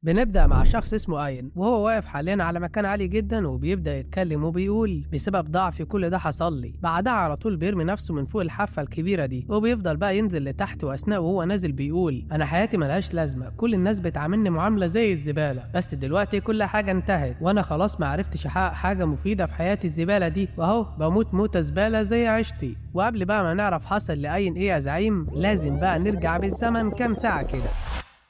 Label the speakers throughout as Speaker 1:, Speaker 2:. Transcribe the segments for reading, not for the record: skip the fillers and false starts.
Speaker 1: بنبدأ مع شخص اسمه آين، وهو واقف حاليا على مكان عالي جدا، وبيبدأ يتكلم وبيقول بسبب ضعفي كل ده حصل لي. بعدها على طول بيرمي نفسه من فوق الحافة الكبيرة دي، وبيفضل بقى ينزل لتحت، وأثناء وهو نازل بيقول أنا حياتي ملهاش لازمة، كل الناس بتعاملني معاملة زي الزبالة، بس دلوقتي كل حاجة انتهت وأنا خلاص ما عرفتش أحقق حاجة مفيدة في حياتي الزبالة دي، وأهو بموت موتة زبالة زي عيشتي. وقبل بقى ما نعرف حصل لآين إيه يا زعيم، لازم بقى نرجع بالزمن كام ساعة كده.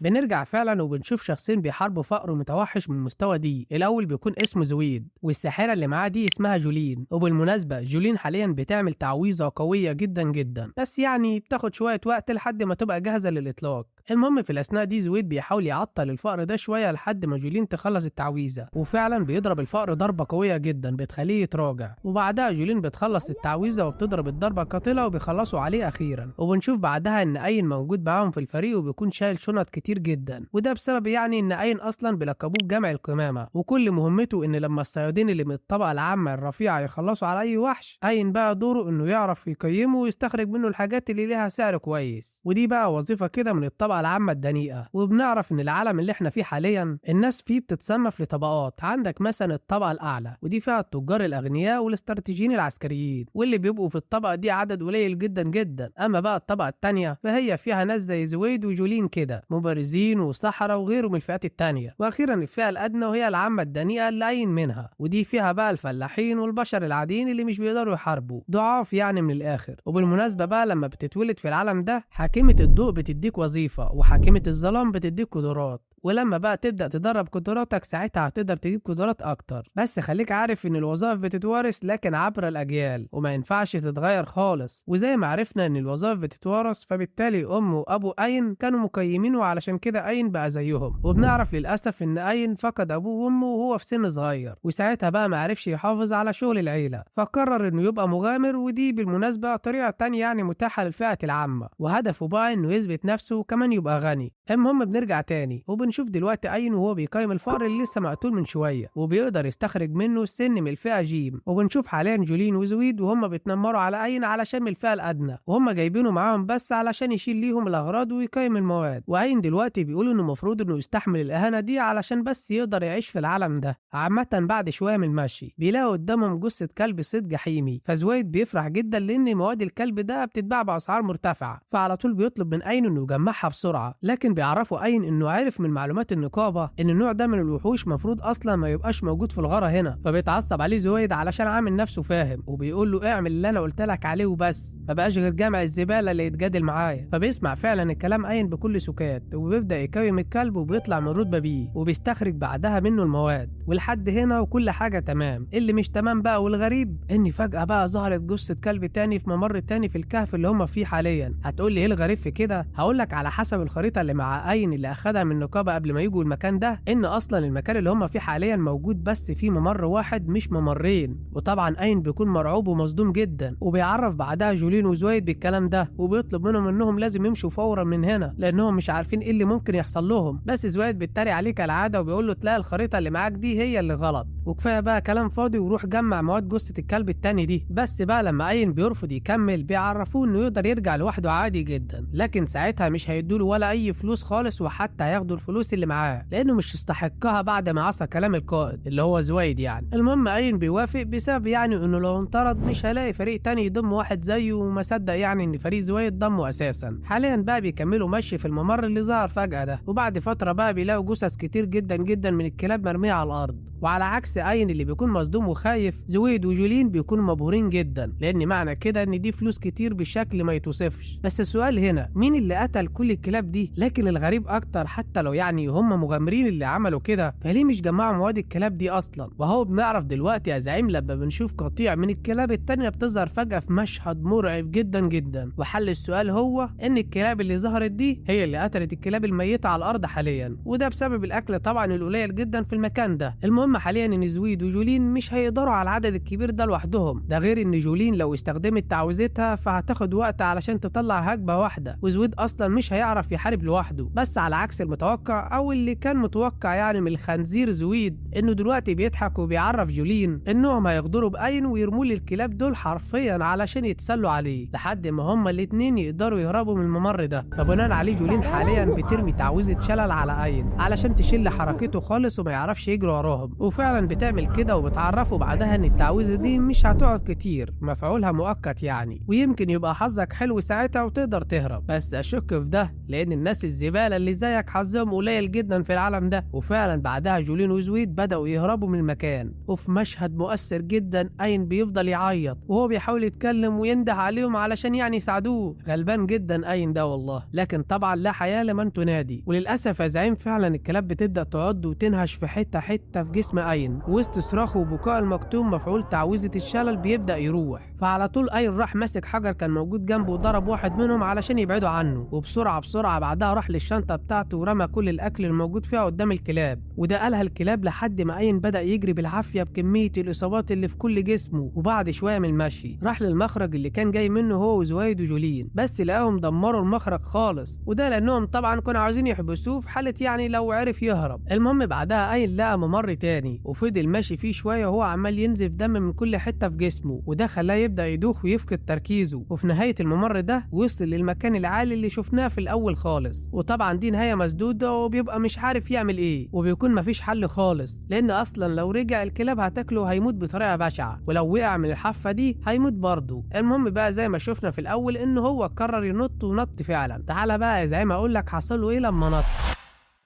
Speaker 1: بنرجع فعلا وبنشوف شخصين بيحاربوا فأر متوحش من مستوى D. الاول بيكون اسمه زويد، والساحره اللي معاه دي اسمها جولين. وبالمناسبة جولين حاليا بتعمل تعويذه قوية جدا جدا، بس يعني بتاخد شوية وقت لحد ما تبقى جاهزة للاطلاق. المهم في الاثناء دي زويد بيحاول يعطل الفأر ده شوية لحد ما جولين تخلص التعويذه، وفعلا بيضرب الفأر ضربه قوية جدا بتخليه يتراجع. وبعدها جولين بتخلص التعويذه وبتضرب الضربة القاتلة وبيخلصوا عليه اخيرا. وبنشوف بعدها ان اين موجود معاهم في الفريق وبيكون شايل شنط كتير جدا، وده بسبب يعني ان اين اصلا بيلقبوه بجمع القمامة، وكل مهمته ان لما الصيادين اللي من الطبقة العامة الرفيعة يخلصوا على اي وحش، اين بقى دوره انه يعرف يقيمه ويستخرج منه الحاجات اللي ليها سعر كويس، ودي بقى وظيفة كده من الطبقة العامة الدنيئه. وبنعرف ان العالم اللي احنا فيه حاليا الناس فيه بتتصنف لطبقات، عندك مثلا الطبقة الاعلى ودي فيها التجار الاغنياء والاستراتيجيين العسكريين، واللي بيبقوا في الطبقة دي عدد قليل جدا جدا. اما بقى الطبقة الثانية فهي فيها ناس زي زويد وجولين كده، مبارزين وسحرة وغيره من الفئات التانية. واخيرا الفئة الادنى وهي العامة الدنيئة اللي أين منها، ودي فيها بقى الفلاحين والبشر العاديين اللي مش بيقدروا يحاربوا، ضعاف يعني من الاخر. وبالمناسبة بقى لما بتتولد في العالم ده حاكمة الضوء بتديك وظيفة، وحاكمة الظلام بتديك قدرات، ولما بقى تبدأ تدرب قدراتك ساعتها هتقدر تجيب قدرات أكتر. بس خليك عارف إن الوظائف بتتوارث لكن عبر الأجيال، وما ينفعش تتغير خالص. وزي ما عرفنا إن الوظائف بتتوارث، فبالتالي أم وأبو أين كانوا مقيمينه، وعلشان كده أين بقى زيهم. وبنعرف للأسف إن أين فقد أبوه وأمه وهو في سن صغير، وساعتها بقى ما عرفش يحافظ على شغل العيلة، فقرر إنه يبقى مغامر، ودي بالمناسبة طريقة تانية يعني متاحة للفئة العامة، وهدفه بقى إنه يثبت نفسه وكمان يبقى غني. المهم بنرجع تاني وبنشوف دلوقتي اين وهو بيقيم الفأر اللي لسه مقتول من شوية، وبيقدر يستخرج منه السن من الفئة جيم. وبنشوف حاليا جولين وزويد وهم بيتنمروا على اين علشان من الفئة الادنى، وهم جايبينه معاهم بس علشان يشيل ليهم الاغراض ويقيم المواد. واين دلوقتي بيقول انه المفروض انه يستحمل الاهانة دي علشان بس يقدر يعيش في العالم ده. عامة بعد شوية من المشي بيلاقوا قدامهم جثة كلب صيد جحيمي، فزويد بيفرح جدا لان مواد الكلب ده بتتباع باسعار مرتفعة، فعلى طول بيطلب من اين انه يجمعها بسرعة. لكن بيعرفوا اين انه عرف من معلومات النقابة ان النوع ده من الوحوش مفروض اصلا ما يبقاش موجود في الغارة هنا، فبيتعصب عليه زويد علشان عامل نفسه فاهم، وبيقول له اعمل اللي انا قلت لك عليه وبس، ما بقاش غير جمع الزبالة اللي يتجادل معايا. فبيسمع فعلا الكلام اين بكل سكات، وبيبدا يقيم الكلب وبيطلع من رتبه بيه، وبيستخرج بعدها منه المواد. ولحد هنا وكل حاجة تمام. اللي مش تمام بقى والغريب ان فجاة بقى ظهرت جثة كلب تاني في ممر تاني في الكهف اللي هم فيه حاليا. هتقول لي ايه الغريب في كده؟ هقول لك على حسب الخريطة اللي مع اين اللي اخدها من النقابة قبل ما يجوا المكان ده، ان اصلا المكان اللي هم فيه حاليا موجود بس فيه ممر واحد مش ممرين. وطبعا اين بيكون مرعوب ومصدوم جدا، وبيعرف بعدها جولين وزويد بالكلام ده، وبيطلب منهم انهم لازم يمشوا فورا من هنا لانهم مش عارفين ايه اللي ممكن يحصل لهم. بس زويد بيتريق عليه كالعادة وبيقول له تلاقي الخريطة اللي معاك دي هي اللي غلط، وكفاية بقى كلام فاضي وروح جمع مواد جثة الكلب التاني دي. بس بقى لما اين بيرفض يكمل بيعرفوه انه يقدر يرجع لوحده عادي جدا، لكن ساعتها مش هيدوله ولا اي فلوس خالص، وحتى هياخدوا الفلوس اللي معاه لانه مش يستحقها بعد ما عصى كلام القائد اللي هو زويد يعني. المهم اين بيوافق بسبب يعني انه لو انطرد مش هيلاقي فريق تاني يضم واحد زيه، وما صدق يعني ان فريق زويد ضمه اساسا. حاليا بقى بيكملوا مشي في الممر اللي ظهر فجأة ده، وبعد فترة بقى بيلاقوا جثث كتير جدا جدا من الكلاب مرمية على الارض. وعلى عكس اين اللي بيكون مصدوم وخايف، زويد وجولين بيكونوا مبهورين جدا، لان معنى كده ان دي فلوس كتير بشكل ما يتوصفش. بس السؤال هنا مين اللي قتل كل الكلاب دي؟ لكن الغريب اكتر حتى لو يعني هم مغامرين اللي عملوا كده، فليه مش جمعوا مواد الكلاب دي اصلا؟ وهو بنعرف دلوقتي يا زعيم لما بنشوف قطيع من الكلاب التانية بتظهر فجأة في مشهد مرعب جدا جدا. وحل السؤال هو ان الكلاب اللي ظهرت دي هي اللي قتلت الكلاب الميتة على الارض حاليا، وده بسبب الاكل طبعا القليل جدا في المكان ده. المهم حاليا ان زويد وجولين مش هيقدروا على العدد الكبير ده لوحدهم، ده غير ان جولين لو استخدمت تعويذتها فهتاخد وقت علشان تطلع هجمة واحدة، وزويد اصلا مش هيعرف يحارب لوحده. بس على عكس المتوقع او اللي كان متوقع يعني من الخنزير زويد، انه دلوقتي بيضحك وبيعرف جولين انهم هيغدروا باين ويرموا للكلاب دول حرفيا علشان يتسلوا عليه لحد ما هما الاتنين يقدروا يهربوا من الممر ده. فبناء عليه جولين حاليا بترمي تعويذه شلل على اين علشان تشل حركته خالص وما يعرفش يجري وراهم، وفعلا بتعمل كده وبتعرفوا بعدها ان التعويذه دي مش هتقعد كتير، مفعولها مؤقت يعني، ويمكن يبقى حظك حلو ساعتها وتقدر تهرب، بس اشك في ده لان الناس الزبالة اللي زيك حظهم قليل جدا في العالم ده. وفعلا بعدها جولين وزويد بداوا يهربوا من المكان، وفي مشهد مؤثر جدا اين بيفضل يعيط وهو بيحاول يتكلم وينده عليهم علشان يعني يساعدوه. غلبان جدا اين ده والله، لكن طبعا لا حياة لمن تنادي. وللاسف يا زعيم فعلا الكلاب بتبدا تعض وتنهش في حتة حتة في جسم اين، وسط صراخه وبكاء المكتوم مفعول تعويذه الشلل بيبدا يروح. فعلى طول اين راح ماسك حجر كان موجود جنبه وضرب واحد منهم علشان يبعدوا عنه، وبسرعة بسرعة بعدها راح للشنطه بتاعته ورمى كل الاكل الموجود فيها قدام الكلاب، وده قالها الكلاب لحد ما اين بدا يجري بالعافية بكمية الاصابات اللي في كل جسمه. وبعد شوية من المشي راح للمخرج اللي كان جاي منه هو وزويد وجولين، بس لقاهم دمروا المخرج خالص، وده لانهم طبعا كانوا عاوزين يحبسوه في حاله يعني لو عرف يهرب. المهم بعدها اين لقى ممر تاني وفضل ماشي فيه شوية وهو عمال ينزف دم من كل حتة في جسمه، وده خلاه يبدا يدوخ ويفقد تركيزه. وفي نهاية الممر ده وصل للمكان العالي اللي شفناه في الاول خالص، وطبعا دي نهاية مسدودة وبيبقى مش عارف يعمل ايه، وبيكون مفيش حل خالص، لان اصلا لو رجع الكلاب هتاكله هيموت بطريقة بشعة، ولو وقع من الحافة دي هيموت برضه. المهم بقى زي ما شفنا في الاول ان هو قرر ينط ونط فعلا. تعالى بقى زي ما اقول لك حصل له ايه لما نط.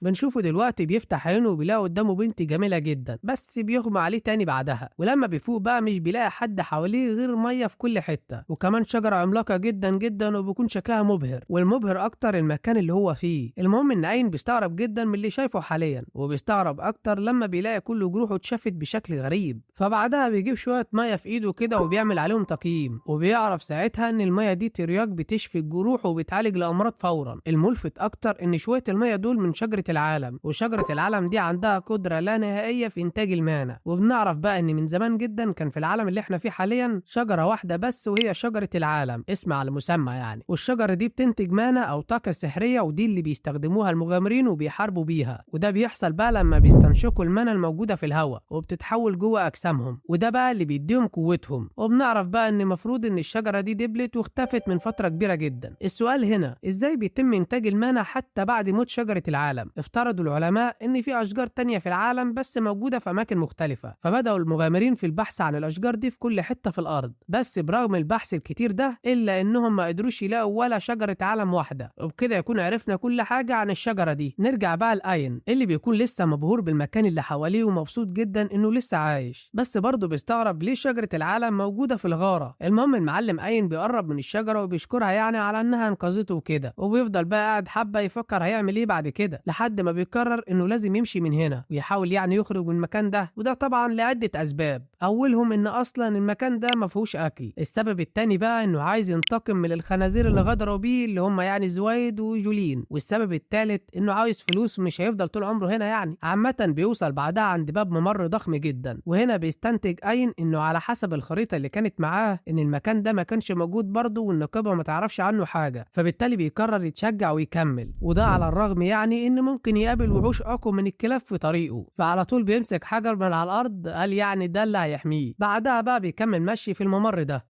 Speaker 1: بنشوفه دلوقتي بيفتح عينه وبيلاقي قدامه بنت جميلة جدا، بس بيغمى عليه تاني بعدها. ولما بيفوق بقى مش بيلاقي حد حواليه غير مية في كل حتة، وكمان شجرة عملاقة جدا جدا وبيكون شكلها مبهر، والمبهر اكتر المكان اللي هو فيه. المهم ان اين بيستغرب جدا من اللي شايفه حاليا، وبيستغرب اكتر لما بيلاقي كل جروحه اتشافت بشكل غريب. فبعدها بيجيب شوية مية في ايده كده وبيعمل عليهم تقييم، وبيعرف ساعتها ان المية دي ترياق بتشفي الجروح وبتعالج الامراض فورا. الملفت اكتر ان شوية المية دول من شجرة العالم، وشجرة العالم دي عندها قدرة لا نهائية في إنتاج المانا. وبنعرف بقى إن من زمان جدا كان في العالم اللي احنا فيه حاليا شجرة واحدة بس، وهي شجرة العالم، اسم على المسمى يعني. والشجرة دي بتنتج مانا أو طاقة سحرية، ودي اللي بيستخدموها المغامرين وبيحاربوا بيها. وده بيحصل بقى لما بيستنشقوا المانا الموجودة في الهواء وبتتحول جوه أجسامهم، وده بقى اللي بيديهم قوتهم. وبنعرف بقى إن المفروض إن الشجرة دي دبلت واختفت من فترة كبيرة جدا. السؤال هنا إزاي بيتم إنتاج المانا حتى بعد موت شجرة العالم؟ افترضوا العلماء ان في اشجار تانية في العالم بس موجودة في اماكن مختلفة، فبدأوا المغامرين في البحث عن الاشجار دي في كل حتة في الارض. بس برغم البحث الكتير ده الا انهم ما قدروش يلاقوا ولا شجرة عالم واحدة. وبكده يكون عرفنا كل حاجة عن الشجرة دي. نرجع بقى لأين اللي بيكون لسه مبهور بالمكان اللي حواليه ومبسوط جدا انه لسه عايش، بس برضه بيستغرب ليه شجرة العالم موجودة في الغارة. المهم المعلم أين بيقرب من الشجرة وبيشكرها يعني على انها انقذته وكده، وبيفضل بقى قاعد حبة يفكر هيعمل ايه بعد كده، لحد ما بيقرر انه لازم يمشي من هنا ويحاول يعني يخرج من المكان ده. وده طبعا لعدة اسباب، اولهم ان اصلا المكان ده ما فيهوش اكل. السبب التاني بقى انه عايز ينتقم من الخنازير اللي غدروا بيه اللي هم يعني زويد وجولين. والسبب التالت انه عاوز فلوس ومش هيفضل طول عمره هنا يعني. عامة بيوصل بعدها عند باب ممر ضخم جدا، وهنا بيستنتج اين انه على حسب الخريطة اللي كانت معاه ان المكان ده ما كانش موجود برضه والنقابة ما تعرفش عنه حاجة، فبالتالي بيقرر يتشجع ويكمل. وده على الرغم يعني ان ممكن يقابل وحوش اقوى من الكلاب في طريقه. فعلى طول بيمسك حجر من على الارض، قال يعني ده اللي هيحميه. بعدها بقى بيكمل مشي في الممر ده،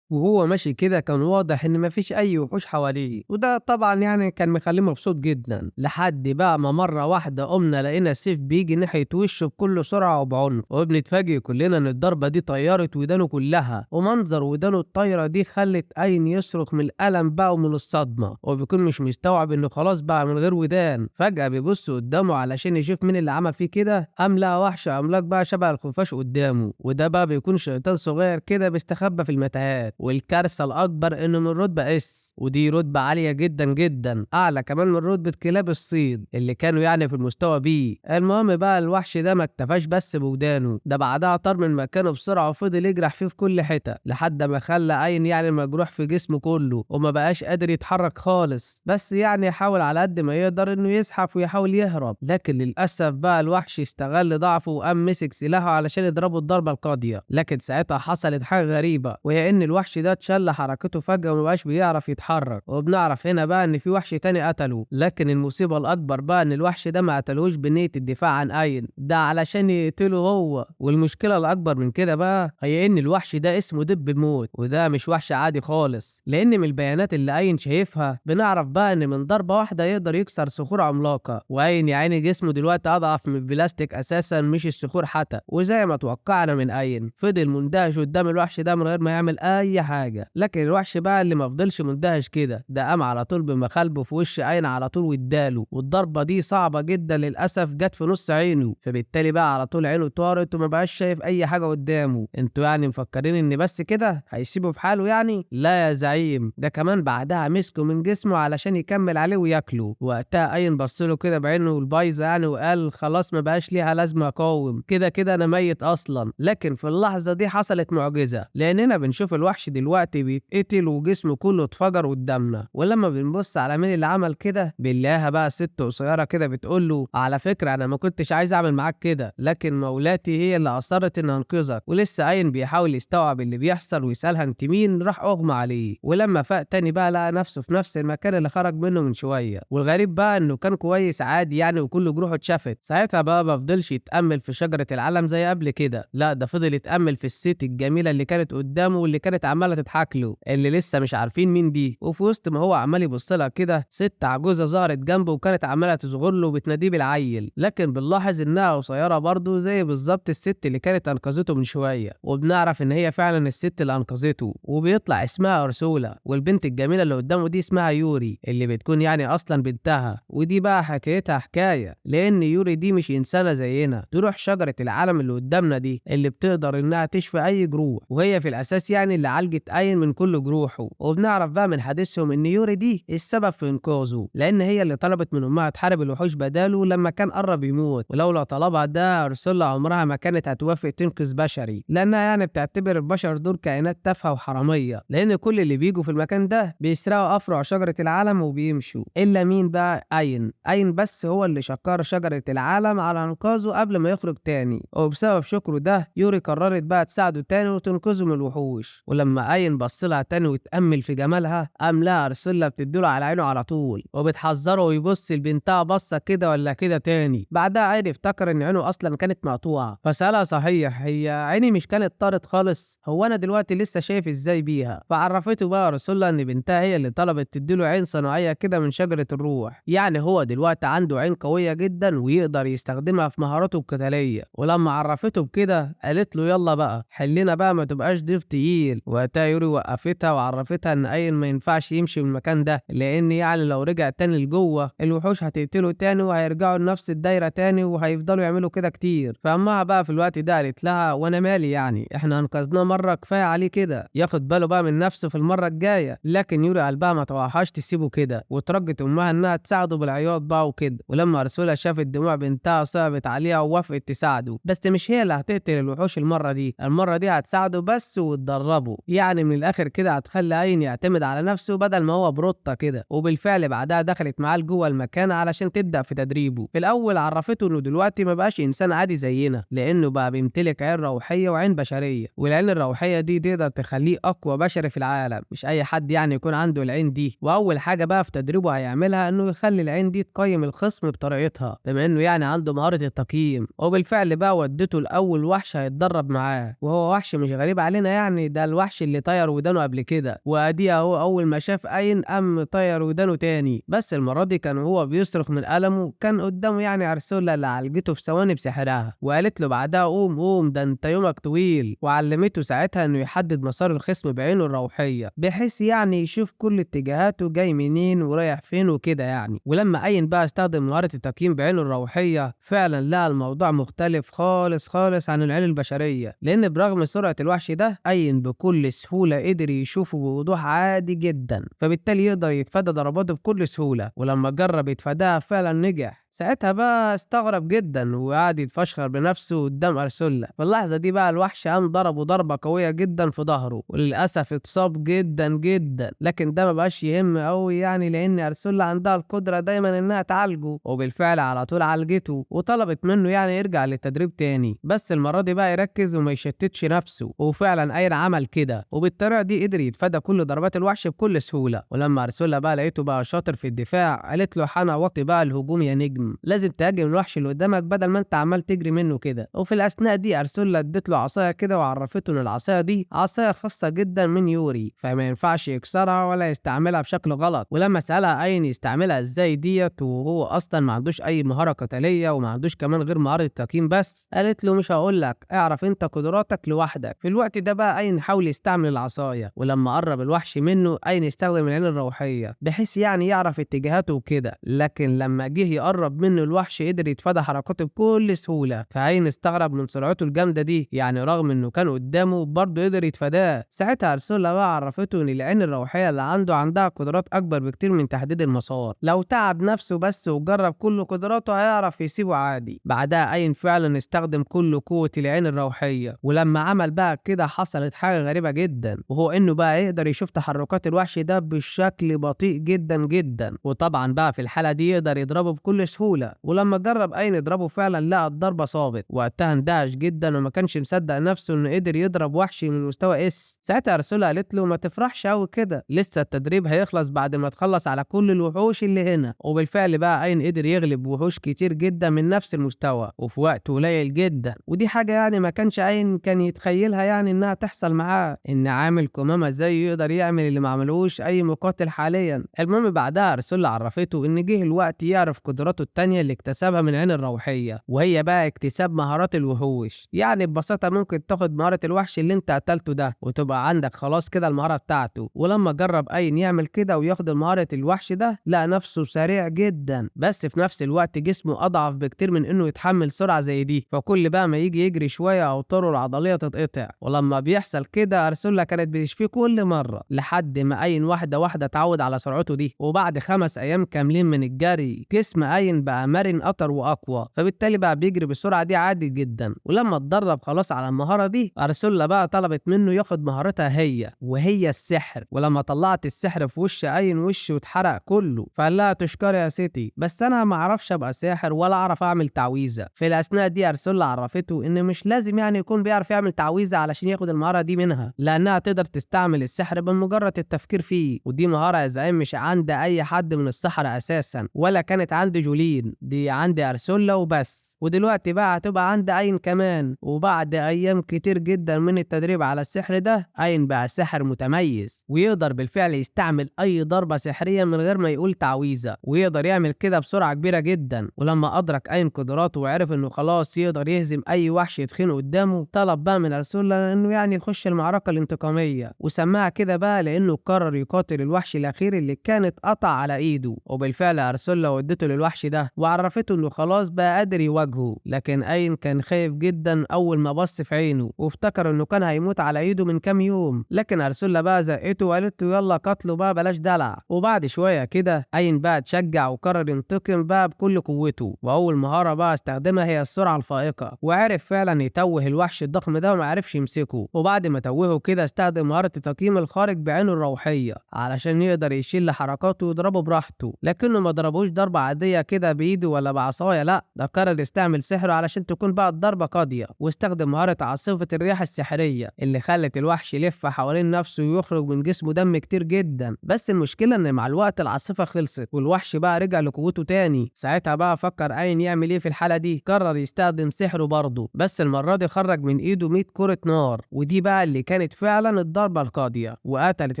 Speaker 1: وهو ماشي كده كان واضح ان مفيش اي وحوش حواليه، وده طبعا يعني كان مخليه مبسوط جدا. لحد بقى ما مرة واحدة قمنا لقينا سيف بيجي ناحية وشه بكل سرعة وبعنف، وبنتفاجئ كلنا ان الضربة دي طيرت ودانه كلها، ومنظر ودانه الطايره دي خلت اين يصرخ من الالم بقى ومن الصدمة، وبيكون مش مستوعب انه خلاص بقى من غير ودان. فجاة بيبص قدامه علشان يشوف مين اللي عمل فيه كده، قام لقى وحش عملاق بقى شبه الخفاش قدامه، وده بقى بيكون شيطان صغير كده بيستخبى في المتاهات. والكارثة الأكبر إنه من رتبة S، ودي رتبة عالية جدا جدا، أعلى كمان من رتبة كلاب الصيد اللي كانوا يعني في المستوى B. المهم بقى الوحش ده ما اكتفاش بس بودانه، ده بعدها طار من مكانه بسرعة وفضل يجرح فيه في كل حتة، لحد ما خلى أين يعني مجروح في جسمه كله وما بقاش قادر يتحرك خالص. بس يعني حاول على قد ما يقدر إنه يزحف ويحاول يهرب، لكن للأسف بقى الوحش استغل ضعفه وقام مسك سلاحه علشان يضربه الضربة القاضية. لكن ساعتها حصلت حاجة غريبة، وهي إن الوحش ده اتشل حركته فجأة ومبقاش بيعرف يتحرك يتحرك. وبنعرف هنا بقى ان في وحش تاني قتله، لكن المصيبة الاكبر بقى ان الوحش ده ما قتلوش بنيه الدفاع عن اين، ده علشان يقتله هو. والمشكلة الاكبر من كده بقى هي ان الوحش ده اسمه دب الموت، وده مش وحش عادي خالص، لان من البيانات اللي اين شايفها بنعرف بقى ان من ضربه واحدة يقدر يكسر صخور عملاقة، واين يا عيني جسمه دلوقتي اضعف من البلاستيك اساسا مش الصخور حتى. وزي ما توقعنا من اين فضل مندهش قدام الوحش ده من غير ما يعمل اي حاجة، لكن الوحش بقى اللي ما فضلش مندهش كده، ده قام على طول بمخالبه في وش اين على طول واداله، والضربه دي صعبة جدا للاسف جت في نص عينه، فبالتالي بقى على طول عينه طارت وما بقاش شايف اي حاجة قدامه. انتوا يعني مفكرين ان بس كده هيسيبه في حاله يعني؟ لا يا زعيم، ده كمان بعدها مسكه من جسمه علشان يكمل عليه وياكله. وقتها اين بص له كده بعينه البايظه يعني وقال خلاص ما بقاش ليها لازمه اقاوم، كده كده انا ميت اصلا. لكن في اللحظة دي حصلت معجزه، لاننا بنشوف الوحش دلوقتي بيتقتل وجسمه كله اتفجر قدامنا، ولما بنبص على مين اللي عمل كده بنلاقيها بقى ست قصيرة كده بتقول له على فكرة انا ما كنتش عايز اعمل معاك كده، لكن مولاتي هي اللي اصرت ان انقذك. ولسه اين بيحاول يستوعب اللي بيحصل ويسالها انت مين، راح اغمى عليه. ولما فاق تاني بقى لقى نفسه في نفس المكان اللي خرج منه من شوية، والغريب بقى انه كان كويس عادي يعني وكل جروحه اتشافت. ساعتها بقى ما فضلش يتامل في شجرة العالم زي قبل كده، لا ده فضل يتامل في الست الجميلة اللي كانت قدامه واللي كانت عماله تضحك له، اللي لسه مش عارفين مين دي. وفي وسط ما هو عمال يبص لها كده ست عجوزه ظهرت جنبه وكانت عماله تصغر له وبتناديه بالعيل، لكن بنلاحظ انها قصيرة برضه زي بالظبط الست اللي كانت انقذته من شوية، وبنعرف ان هي فعلا الست اللي انقذته، وبيطلع اسمها ارسولا، والبنت الجميلة اللي قدامه دي اسمها يوري اللي بتكون يعني اصلا بنتها. ودي بقى حكايتها حكاية، لان يوري دي مش انسانه زينا، تروح شجرة العالم اللي قدامنا دي اللي بتقدر انها تشفي اي جروح، وهي في الاساس يعني اللي عالجت اين من كل جروحه. وبنعرف بقى من حديثهم ان يوري دي السبب في انقاذه، لان هي اللي طلبت من امها تحارب الوحوش بداله لما كان قرب يموت، ولولا طلبها ده ارسولا عمرها ما كانت هتوافق تنقذ بشري، لانها يعني بتعتبر البشر دول كائنات تافهة وحراميه، لان كل اللي بيجوا في المكان ده بيسرقوا افرع شجرة العالم وبيمشوا، الا مين بقى؟ اين. اين بس هو اللي شكر شجرة العالم على انقاذه قبل ما يخرج تاني، وبسبب شكره ده يوري قررت بقى تساعده تاني وتنقذه من الوحوش. ولما اين بص لها تاني وتأمل في جمالها قام لها ارسولا بتديله على عينه على طول، وبتحذره ويبص لبنتها بصة كده ولا كده تاني. بعدها اين افتكر ان عينه اصلا كانت مقطوعة، فسألها صحيح هي عيني مش كانت طارت خالص، هو انا دلوقتي لسه شايف ازاي بيها؟ فعرفته بقى ارسولا ان بنتها هي اللي طلبت تديله عين صناعية كده من شجرة الروح، يعني هو دلوقتي عنده عين قوية جدا ويقدر يستخدمها في مهاراته القتالية. ولما عرفته بكده قالت له يلا بقى حلنا بقى ما تبقاش ضيف تقيل. وقتها يوري وقفتها وعرفتها ان اين ما ينفعش يمشي من المكان ده، لان يعني لو رجع تاني لجوه الوحوش هتقتله تاني وهيرجعوا لنفس الدايرة تاني وهيفضلوا يعملوا كده كتير. فامها بقى في الوقت ده قالت لها وانا مالي يعني، احنا انقذناه مرة كفاية عليه كده، ياخد باله بقى من نفسه في المرة الجاية. لكن يوري قلبها ما توعهاش تسيبه كده، وترجت امها انها تساعده بالعياط بقى وكده. ولما ارسولا شافت دموع بنتها صعبت عليها ووافقت تساعده، بس مش هي اللي هتقتل الوحوش المرة دي، المرة دي هتساعده بس وتدربه، يعني من الاخر كده هتخلي اين يعتمد على نفسه بدل ما هو بروطه كده. وبالفعل بعدها دخلت معاه جوه المكان علشان تبدا في تدريبه. في الاول عرفته انه دلوقتي ما بقاش انسان عادي زينا، لانه بقى بيمتلك عين روحية وعين بشرية، والعين الروحية دي تقدر تخليه اقوى بشري في العالم، مش اي حد يعني يكون عنده العين دي. واول حاجة بقى في تدريبه هيعملها انه يخلي العين دي تقيم الخصم بطريقتها، بما انه يعني عنده مهارة التقييم. وبالفعل بقى ودته لاول وحش هيتدرب معاه، وهو وحش مش غريب علينا يعني، ده الوحش اللي طير ودانه قبل كده. وادي اهو اول ما شاف اين قام طير ودانه تاني، بس المرة دي كان هو بيصرخ من ألمه، كان قدامه يعني ارسولا اللي عالجته في ثواني بسحرها، وقالت له بعدها قوم قوم ده انت يومك طويل، وعلمته ساعتها انه يحدد مسار الخصم بعينه الروحية، بحيث يعني يشوف كل اتجاهاته جاي منين ورايح فين وكده يعني. ولما اين بقى استخدم مهارة التقييم بعينه الروحية فعلا لقى الموضوع مختلف خالص خالص عن العين البشرية، لان برغم سرعة الوحش ده اين بكل سهولة قدر يشوفه بوضوح عادي جدا، فبالتالي يقدر يتفادى ضرباته بكل سهولة. ولما جرب يتفاداها فعلا نجح. ساعتها بقى استغرب جدا وقعد يتفشخر بنفسه قدام أرسولا. في اللحظة دي بقى الوحش قام ضربه ضربة قوية جدا في ظهره، وللأسف اتصاب جدا جدا، لكن ده ما بقاش يهم قوي يعني، لأن أرسولا عندها القدرة دايما إنها تعالجه، وبالفعل على طول عالجته وطلبت منه يعني يرجع للتدريب تاني، بس المرة دي بقى يركز وما يشتتش نفسه. وفعلا أين عمل كده، وبالطريقة دي قدر يتفادى كل ضربات الوحش بكل سهولة. ولما أرسولا بقى لقيته بقى شاطر في الدفاع قالت له حان وقت بقى الهجوم يا نجم، لازم تهاجم الوحش اللي قدامك بدل ما انت عمال تجري منه كده. وفي الأثناء دي أرسولا ادت له عصاية كده وعرفته إن العصاية دي عصاية خاصة جدا من يوري، فما ينفعش يكسرها ولا يستعملها بشكل غلط. ولما سألها أين يستعملها ازاي ديت وهو أصلا ما عندوش أي مهارة قتالية وما عندوش كمان غير مهارة التقييم بس، قالت له مش هقول لك، اعرف انت قدراتك لوحدك. في الوقت ده بقى أين حاول يستعمل العصاية، ولما قرب الوحش منه أين يستخدم العين الروحية بحيث يعني يعرف اتجاهاته وكده، لكن لما جه يقرب منه الوحش قدر يتفادى حركاته بكل سهولة. فأين استغرب من سرعته الجامدة دي، يعني رغم انه كان قدامه برضه قدر يتفاداه. ساعتها أرسولا بقى عرفته ان العين الروحية اللي عنده عندها قدرات اكبر بكتير من تحديد المسار، لو تعب نفسه بس وجرب كل قدراته هيعرف يسيبه عادي. بعدها أين فعلا استخدم كل قوة العين الروحية، ولما عمل بقى كده حصلت حاجة غريبة جدا، وهو انه بقى يقدر يشوف تحركات الوحش ده بشكل بطيء جدا جدا، وطبعا بقى في الحالة دي يقدر يضربه بكل سهولة. ولما جرب أين يضربه فعلا لقى الضربة صابت، وقتها اندهش جدا وما كانش مصدق نفسه انه قدر يضرب وحش من مستوى S. ساعتها أرسولا قالت له ما تفرحش قوي كده، لسه التدريب هيخلص بعد ما تخلص على كل الوحوش اللي هنا. وبالفعل بقى أين قدر يغلب وحوش كتير جدا من نفس المستوى وفي وقت قليل جدا، ودي حاجة يعني ما كانش أين كان يتخيلها يعني انها تحصل معاه، ان عامل كمامة زيه يقدر يعمل اللي ما عملوش اي مقاتل حاليا. المهم بعدها أرسولا عرفته ان جه الوقت يعرف قدراته التانية اللي اكتسبها من عين الروحية، وهي بقى اكتساب مهارات الوحوش. يعني ببساطة ممكن تاخد مهارة الوحش اللي انت قتلته ده وتبقى عندك خلاص كده المهارة بتاعته. ولما جرب أين يعمل كده وياخد مهارة الوحش ده لقى نفسه سريع جدا، بس في نفس الوقت جسمه أضعف بكتير من انه يتحمل سرعة زي دي، فكل بقى ما يجي يجري شوية أوتاره العضلية تتقطع. ولما بيحصل كده أرسولا كانت بتشفيه كل مرة لحد ما أين واحدة واحدة اتعود على سرعته دي. وبعد 5 أيام كاملين من الجري جسم أين بقى مرن أكتر وأقوى، فبالتالي بقى بيجري بالسرعة دي عادي جدا. ولما اتدرب خلاص على المهارة دي أرسولا بقى طلبت منه ياخد مهارتها هي، وهي السحر. ولما طلعت السحر في وش أين وشه اتحرق كله، فقال لها تشكري يا ستي، بس أنا ما اعرفش أبقى ساحر ولا أعرف أعمل تعويذة. في الأثناء دي أرسولا عرفته إن مش لازم يعني يكون بيعرف يعمل تعويذة علشان ياخد المهارة دي منها، لأنها تقدر تستعمل السحر بمجرد التفكير فيه، ودي مهارة يا زعيم مش عند أي حد من السحرة أساسا، ولا كانت عند جولين، دي عند أرسولا وبس. ودلوقتي بقى هتبقى عند أين كمان. وبعد أيام كتير جدا من التدريب على السحر ده أين بقى ساحر متميز، ويقدر بالفعل يستعمل أي ضربة سحرية من غير ما يقول تعويذة، ويقدر يعمل كده بسرعة كبيرة جدا. ولما أدرك أين قدراته وعرف إنه خلاص يقدر يهزم أي وحش يتخين قدامه، طلب بقى من أرسولا إنه يعني يخش المعركة الانتقامية، وسماها كده بقى لأنه قرر يقاتل الوحش الأخير اللي كانت قطع على إيده. وبالفعل أرسولا ودته للوحش ده وعرفته إنه خلاص بقى قادر يواجهه، لكن أين كان خايف جدا أول ما بص في عينه وافتكر إنه كان هيموت على إيده من كام يوم، لكن أرسولا بقى زقته وقالت له يلا قتله بقى بلاش دلع. وبعد شوية كده أين بقى اتشجع وقرر ينتقم بقى بكل قوته، وأول مهارة بقى استخدمها هي السرعة الفائقة، وعرف فعلا يتوه الوحش الضخم ده وما عرفش يمسكه. وبعد ما توهه كده استخدم مهارة التقييم الخارق بعينه الروحية علشان يقدر يشيل حركاته ويضربه براحته، لكنه ما ضربوش ضربة عادية كده بإيده ولا بعصاية، لا ده قرر يستعمل سحره علشان تكون بقى الضربة قاضية، واستخدم مهارة عاصفة الرياح السحرية اللي خلت الوحش يلف حوالين نفسه ويخرج من جسمه دم كتير جدا. بس المشكلة ان مع الوقت العاصفة خلصت والوحش بقى رجع لقوته تاني. ساعتها بقى فكر أين يعمل ايه في الحالة دي، قرر يستخدم سحره برضه، بس المرة دي خرج من ايده 100 كرة نار، ودي بقى اللي كانت فعلا الضربة القاضية وقتلت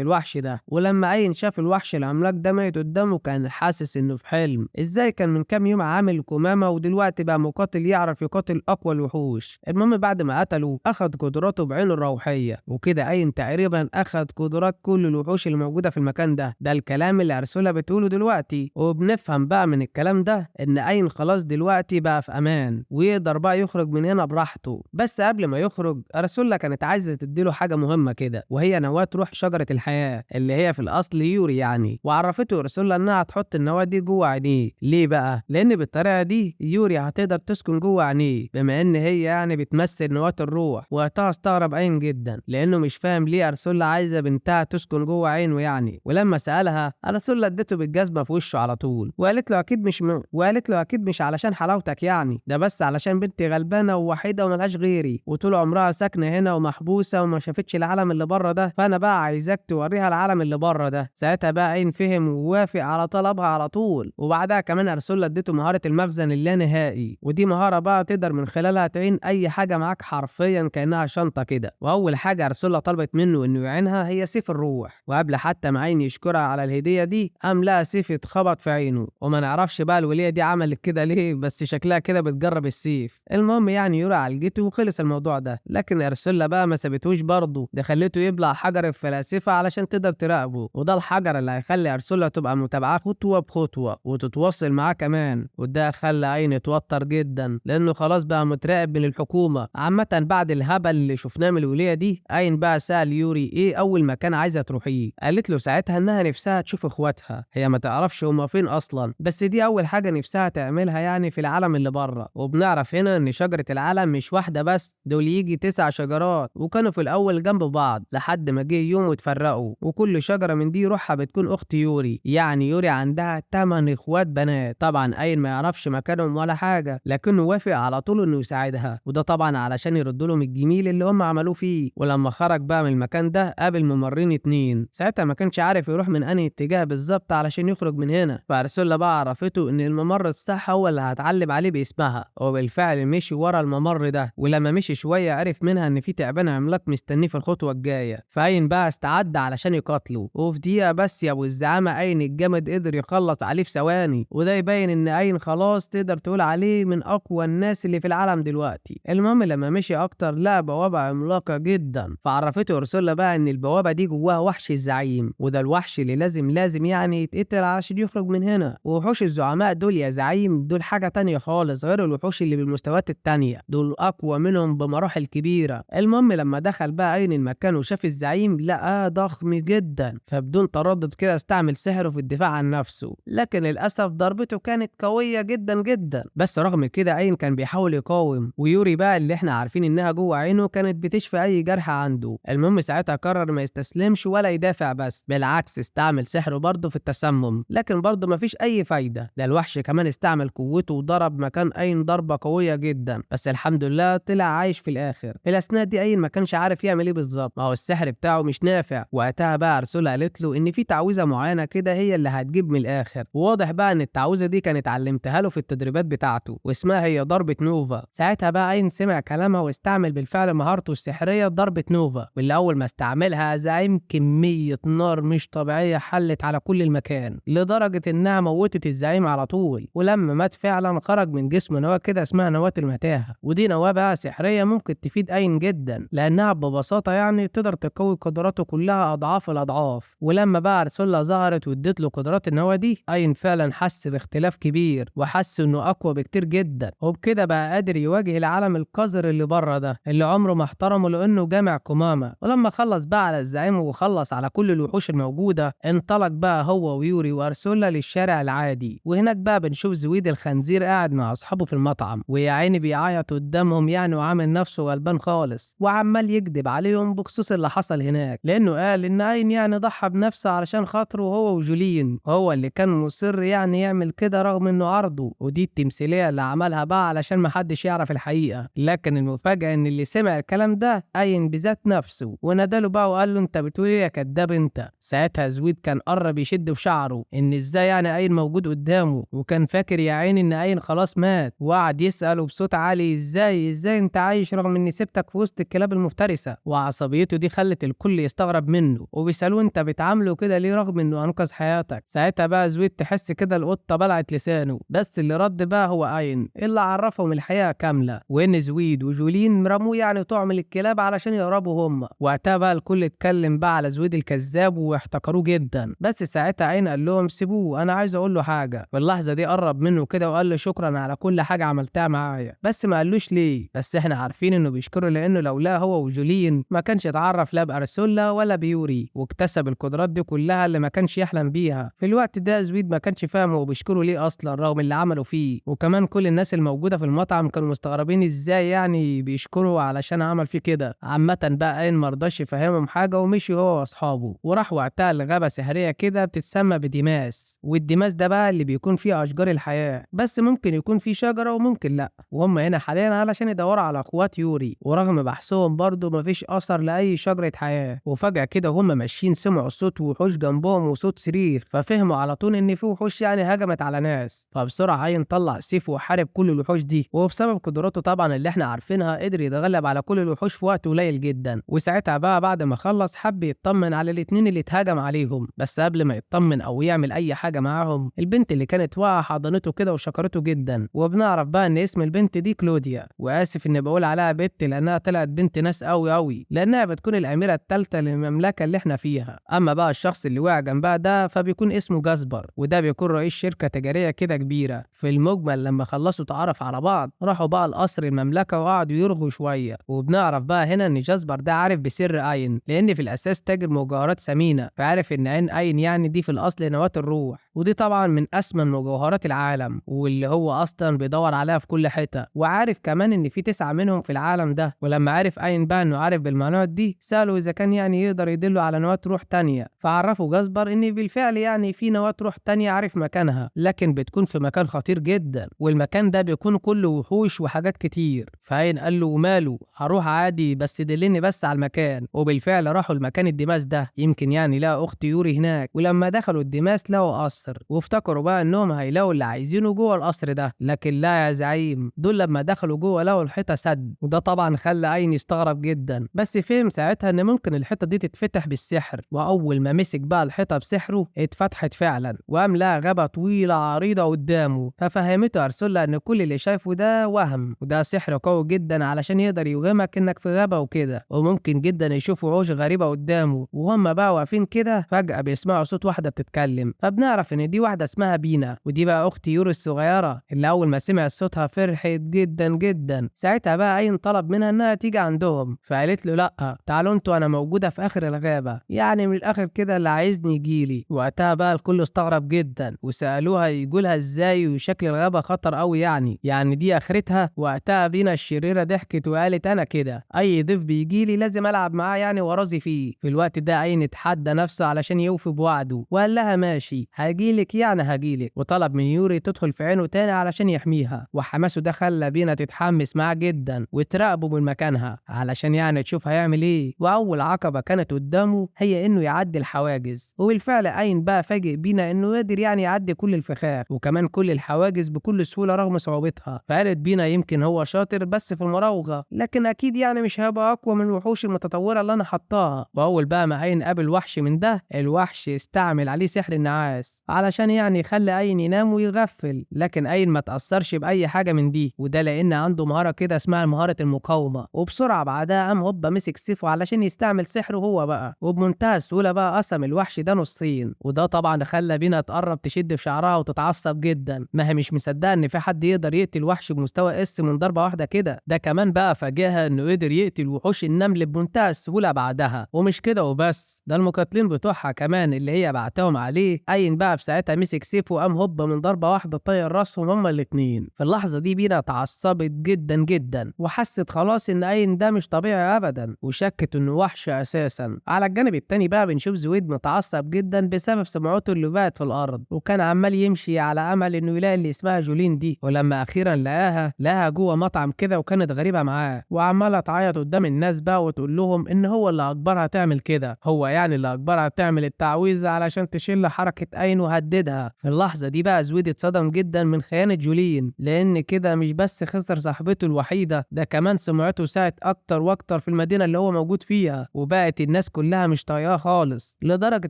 Speaker 1: الوحش ده. ولما أين شاف الوحش العملاق ده ميت قدامه كان حاسس انه في حلم، ازاي كان من كام يوم عامل كمامة ودلوقتي بقى مقاتل يعرف يقاتل اقوى الوحوش. المهم بعد ما قتله اخذ قدراته بعينه الروحية، وكده اين تقريبا اخذ قدرات كل الوحوش اللي موجودة في المكان ده. ده الكلام اللي ارسولا بتقوله دلوقتي، وبنفهم بقى من الكلام ده ان اين خلاص دلوقتي بقى في امان ويقدر بقى يخرج من هنا براحته. بس قبل ما يخرج ارسولا كانت عايزه تديله حاجة مهمة كده، وهي نواه روح شجرة الحياة اللي هي في الاصل يوري يعني. وعرفته ارسولا انها هتحط النواة دي جوه عينيه. ليه بقى؟ لان بالطريقة دي يوري هتقدر تسكن جوه عينيه، بما ان هي يعني بتمثل نواه الروح. وقتها استغرب اين جدا لانه مش فاهم ليه ارسولا عايزه بنتها تسكن جوه عينه يعني. ولما سالها ارسولا اديته بالجزمه في وشه على طول، وقالت له اكيد مش وقالت له اكيد مش علشان حلاوتك يعني، ده بس علشان بنتي غلبانه ووحيده وملهاش غيري، وطول عمرها ساكنة هنا ومحبوسه وما شافتش العالم اللي بره ده، فانا بقى عايزاك توريها العالم اللي بره ده. ساعتها بقى اين فهم ووافق على طلبها على طول. وبعدها كمان ارسولا اديته مهارة المخزن اللانهائي، ودي مهارة بقى تقدر من خلالها تعين اي حاجة معاك حرفيا كانها شنطه كده. واول حاجة ارسولا طلبت منه انه يعينها هي سيف الروح، وقبل حتى ما عين يشكرها على الهدية دي قام لقى سيف اتخبط في عينه، وما نعرفش بقى الوليه دي عملت كده ليه، بس شكلها كده بتجرب السيف. المهم يعني يوري عالجته وخلص الموضوع ده، لكن ارسولا بقى ما سابتهوش برضه، ده خلته يبلع حجر الفلاسفة علشان تقدر تراقبه، وده الحجر اللي هيخلي ارسولا تبقى متابعاه خطوة بخطوة وتتواصل معاه كمان. وده خلى اين يتوتر جدا لانه خلاص بقى متراقب من الحكومة. عامة بعد الهبل اللي شفناه من الوليه دي، اين بقى سأل يوري ايه اول مكان عايزه تروحيه، قالت له ساعتها انها نفسها تشوف اخواتها، هي ما تعرفش هما فين اصلا، بس دي اول حاجة نفسها تعملها يعني في العالم اللي بره. وبنعرف هنا ان شجرة العالم مش واحدة بس، دول يجي 9 شجرات، وكانوا في الاول جنب بعض لحد ما جه يوم واتفرقوا، وكل شجرة من دي روحها بتكون اخت يوري، يعني يوري عندها 8 اخوات بنات. طبعا اين ما يعرفش مكانهم ولا حاجة، لكنه وافق على طول انه يساعدها، وده طبعا علشان يرد لهم الجميل اللي هم عملوه فيه. ولما خرج بقى من المكان ده قابل ممرين 2، ساعتها ما كانش عارف يروح من انهي اتجاه بالظبط علشان يخرج من هنا، فارسولا بقى عرفته ان الممر الصح هو اللي هتعلم عليه باسمها، وبالفعل مشي ورا الممر ده. ولما مشي شوية عرف منها ان في تعبان عملاق مستنيه في الخطوة الجاية، فاين بقى استعد علشان يقاتله، وفي دقيقة بس يا ابو الزعامه اين الجامد قدر يخلص عليه في ثواني، وده يبين ان اين خلاص تقدر تقول عليه من اقوى الناس اللي في العالم دلوقتي. المهم لما مشي اكتر لقى بوابه عملاقة جدا، فعرفته ارسولا بقى ان البوابة دي جواها وحش الزعيم، وده الوحش اللي لازم يعني يتقتل علشان يخرج من هنا. ووحوش الزعماء دول يا زعيم دول حاجة تانية خالص غير الوحوش اللي بالمستويات التانية، دول اقوى منهم بمراحل كبيرة. المهم لما دخل بقى اين المكان وشاف الزعيم لقاه ضخم جدا، فبدون تردد كده استعمل سحره في الدفاع عن نفسه، لكن للاسف ضربته كانت قوية جدا جدا. بس رغم كده اين كان بيحاول يقاوم، ويوري بقى اللي احنا عارفين انها جوه عينه كانت بتشفي اي جرح عنده. المهم ساعتها قرر ما يستسلمش ولا يدافع، بس بالعكس استعمل سحره برضه في التسمم، لكن برضه مفيش اي فايده. ده الوحش كمان استعمل قوته وضرب مكان اين ضربه قوية جدا، بس الحمد لله طلع عايش في الاخر. في الاثناء دي اين ما كانش عارف يعمل ايه بالظبط، ما هو السحر بتاعه مش نافع. وقتها بقى ارسولا قالت له ان في تعويذه معينة كده هي اللي هتجيب من الاخر، وواضح بقى ان التعويذه دي كانت علمتها له في التدريبات بتاعته، واسمها هي ضربه نوفا. ساعتها بقى اين سمع كلامها واستعمل بالفعل مهارته السحريه ضربه نوفا، واللي اول ما استعملها زعيم كمية نار مش طبيعية حلت على كل المكان، لدرجة انها موتت الزعيم على طول. ولما مات فعلا خرج من جسمه نواه كده اسمها نواه المتاهة، ودي نواه بقى سحريه ممكن تفيد اين جدا، لانها ببساطة يعني تقدر تقوي قدراته كلها اضعاف الاضعاف. ولما بقى ارسولا ظهرت وادت له قدرات النواة دي، اين فعلا حس باختلاف كبير وحس انه اقوى بكتير جدا، وبكده بقى قادر يواجه العالم القذر اللي بره ده اللي عمره ما احترمه لانه جامع قمامه. ولما خلص بقى على الزعيم وخلص على كل الوحوش الموجودة، انطلق بقى هو ويوري وارسولا للشارع العادي. وهناك بقى بنشوف زويد الخنزير قاعد مع اصحابه في المطعم، ويا عيني بيعيط قدامهم يعني وعامل نفسه غلبان خالص، وعمال يكذب عليهم بخصوص اللي حصل هناك، لانه قال ان اين يعني ضحى بنفسه علشان خاطره هو وجولين، هو اللي كان مصر يعني يعمل كده رغم انه عرضه، ودي التمثيلية اللي عملها بقى علشان محدش يعرف الحقيقة. لكن المفاجاة ان اللي سمع الكلام ده اين بذات نفسه، وناداله بقى وقال له انت بتقول ايه يا كداب انت. ساعتها زويد كان قرب يشد في شعره ان ازاي يعني اين موجود قدامه، وكان فاكر يا عيني ان اين خلاص مات، وقعد يساله بصوت عالي ازاي انت عايش رغم اني سبتك في وسط الكلاب المفترسة. وعصبيته دي خلت الكل يستغرب منه، وبيسالوه انت بتعامله كده ليه رغم انه انقذ حياتك. ساعتها بقى زويد تحس كده القطة بلعت لسانه، بس اللي رد بقى هو اين، اين اللي عرفهم الحقيقة كاملة، وان زويد وجولين رموه يعني طعم للكلاب علشان يهربوا هم. وقتها بقى الكل اتكلم بقى على زويد الكذاب واحتقروه جدا، بس ساعتها اين قال لهم سيبوه انا عايز اقول له حاجة. في اللحظة دي قرب منه كده وقال له شكرا على كل حاجة عملتها معايا، بس ما قالوش ليه، بس احنا عارفين انه بيشكره لانه لولا هو وجولين ما كانش اتعرف لا بأرسولا ولا بيوري واكتسب القدرات دي كلها اللي ما كانش يحلم بيها. في الوقت ده زويد ما كانش فاهم هو بيشكره ليه اصلا رغم اللي عمله فيه، وكمان كل الناس الموجودة في المطعم كانوا مستغربين ازاي يعني بيشكره علشان عمل فيه كده. عامة بقى اين ما رضاش يفهمهم حاجة ومشي هو واصحابه، وراح وقتها لغابه سحريه كده بتتسمى بديماس، والديماس ده بقى اللي بيكون فيه اشجار الحياة، بس ممكن يكون فيه شجرة وممكن لا. وهم هنا حاليا علشان يدوروا على اخوات يوري، ورغم بحثهم برضه مفيش اثر لاي شجرة حياة. وفجاة كده وهم ماشيين سمعوا صوت وحوش جنبهم وصوت صريخ، ففهموا على طول ان في وحوش يعني هجمت على ناس. فبسرعه اين طلع سيفه وحارب كل الوحوش دي، وبسبب قدراته طبعا اللي احنا عارفينها قدر يتغلب على كل الوحوش في وقت قليل جدا. وساعتها بقى بعد ما خلص حب يطمن على الاتنين اللي اتهجم عليهم، بس قبل ما يطمن او يعمل اي حاجة معاهم البنت اللي كانت واقعه حضنته كده وشكرته جدا. وبنعرف بقى ان اسم البنت دي كلوديا، واسف اني بقول عليها بنت لانها طلعت بنت ناس قوي قوي، لانها بتكون الاميرة الثالثة للمملكة اللي احنا فيها. اما بقى الشخص اللي وقع جنبها ده فبيكون اسمه جاسبر، وده بيكون رئيس شركة تجارية كده كبيرة. في المجمل لما خلصوا تعرف على بعض راحوا بقى القصر المملكة وقعدوا يرغوا شوية. وبنعرف بقى هنا ان جاسبر ده عارف بسر اين، لان في الاساس تاجر مجوهرات ثمينة، فعارف ان عين اين يعني دي في الاصل نواه الروح، ودي طبعا من اسمن مجوهرات العالم واللي هو اصلا بيدور عليها في كل حتة. وعارف كمان ان في 9 منهم في العالم ده. ولما عرف اين بقى انه عارف بالمعلومات دي ساله اذا كان يعني يقدر يدله على نواه روح تانية، فعرفه جاسبر ان بالفعل يعني في نواه روح تانية عارف مكانها، لكن بتكون في مكان خطير جدا، والمكان ده بيكون كله وحوش وحاجات كتير. فاين قال له وماله هروح عادي بس دلني بس على المكان. وبالفعل راحوا المكان الدماس ده، يمكن يعني لقوا اخت يوري هناك. ولما دخلوا الدماس لقوا قصر، وافتكروا بقى انهم هيلاقوا اللي عايزينه جوه القصر ده، لكن لا يا زعيم، دول لما دخلوا جوه لقوا الحيطة سد، وده طبعا خلى اين يستغرب جدا، بس فهم ساعتها ان ممكن الحيطة دي تتفتح بالسحر. واول ما مسك بقى الحيطة بسحره اتفتحت فعلا، وقام لقى غابه طويلة عريضة قدامه. ففهمته ارسولا ان كل اللي شايفه ده وهم، وده سحر قوي جدا علشان يقدر يوهمك انك في غابه وكده، وممكن جدا يشوف وحوش غريبة قدامه. وهم بقى واقفين كده فجاة بيسمعوا صوت واحدة بتتكلم، فبنعرف ان دي واحدة اسمها بينا، ودي بقى اخت يوري الصغيرة اللي اول ما سمعت صوتها فرحت جدا جدا. ساعتها بقى اين طلب منها انها تيجي عندهم، فقالت له لا تعالوا انتوا انا موجودة في اخر الغابة، يعني من الاخر كده اللي عايزني يجيلي. وقتها بقى الكل استغرب جدا وسالوها يجولها ازاي وشكل الغابة خطر قوي يعني دي اخرتها. وقتها بينا الشريرة ضحكت وقالت انا كده اي ضيف بيجيلي لازم العب معاه يعني وارازي فيه. في الوقت ده اين اتحدى نفسه علشان يوفي بوعده وقال لها ماشي هجيلك يعني هجيلك، وطلب من يوري تدخل في عينه تاني علشان يحميها. وحماسه ده خلى بينا تتحمس معاه جدا وتراقبه من مكانها علشان يعني تشوف هيعمل ايه. واول عقبه كانت قدامه هي انه يعدي الحواجز، وبالفعل اين بقى فاجئ بينا انه قدر يعني يعدي كل الفخاخ وكمان كل الحواجز بكل سهولة رغم صعوبتها. فقالت بينا يمكن هو شاطر بس في المراوغه، لكن اكيد يعني مش هيبقى اقوى من الوحوش المتطورة اللي انا حطاها. واول بقى ما اين قابل وحش من ده، الوحش استعمل عليه سحر النعاس علشان يعني يخلي اين ينام ويغفل، لكن اين ما تاثرش باي حاجة من دي، وده لان عنده مهارة كده اسمها مهارة المقاومة. وبسرعة بعدها قام هوبا مسك سيفه علشان يستعمل سحره هو بقى، وبمنتهى السهولة بقى قسم الوحش ده نصين، وده طبعا خلى بينا تقرب تشد في شعرها وتتعصب جدا، ما هي مش مصدقه ان في حد يقدر يقتل وحش بمستوى S من ضربه واحدة كده. ده كمان بقى فاجئها انه قدر يقتل وحوش النمل بمنتهى السهولة بعدها. ومش كده وبس، ده المقاتلين بتوعها كمان اللي هي بعتهم عليه اين بقى في ساعتها مسك سيفه وقام هوبا من ضربه واحدة طير راسهم هما الاثنين. في اللحظة دي بينا اتعصبت جدا جدا وحست خلاص ان اين ده مش طبيعي ابدا، وشكت انه وحش اساسا. على الجانب التاني بقى بنشوف زويد متعصب جدا بسبب سمعته اللي بقت في الارض، وكان عمال يمشي على امل انه يلاقي اللي اسمها جولين دي. ولما اخيرا لقاها جوه مطعم كده، وكانت غريبة معاه وعماله تعيط قدام الناس بقى وتقول لهم ان هو اللي اجبرها تعمل كده، هو يعني اللي اجبرها تعمل التعويذه علشان تشيل حركة اين وهددها. في اللحظة دي بقى زويد اتصدم جدا من خيانة جولين، لان كده مش بس خسر صاحبته الوحيدة، ده كمان سمعته ساءت اكتر واكتر في المدينة اللي هو موجود فيها، وبقت الناس كلها مش طايقاه خالص، لدرجة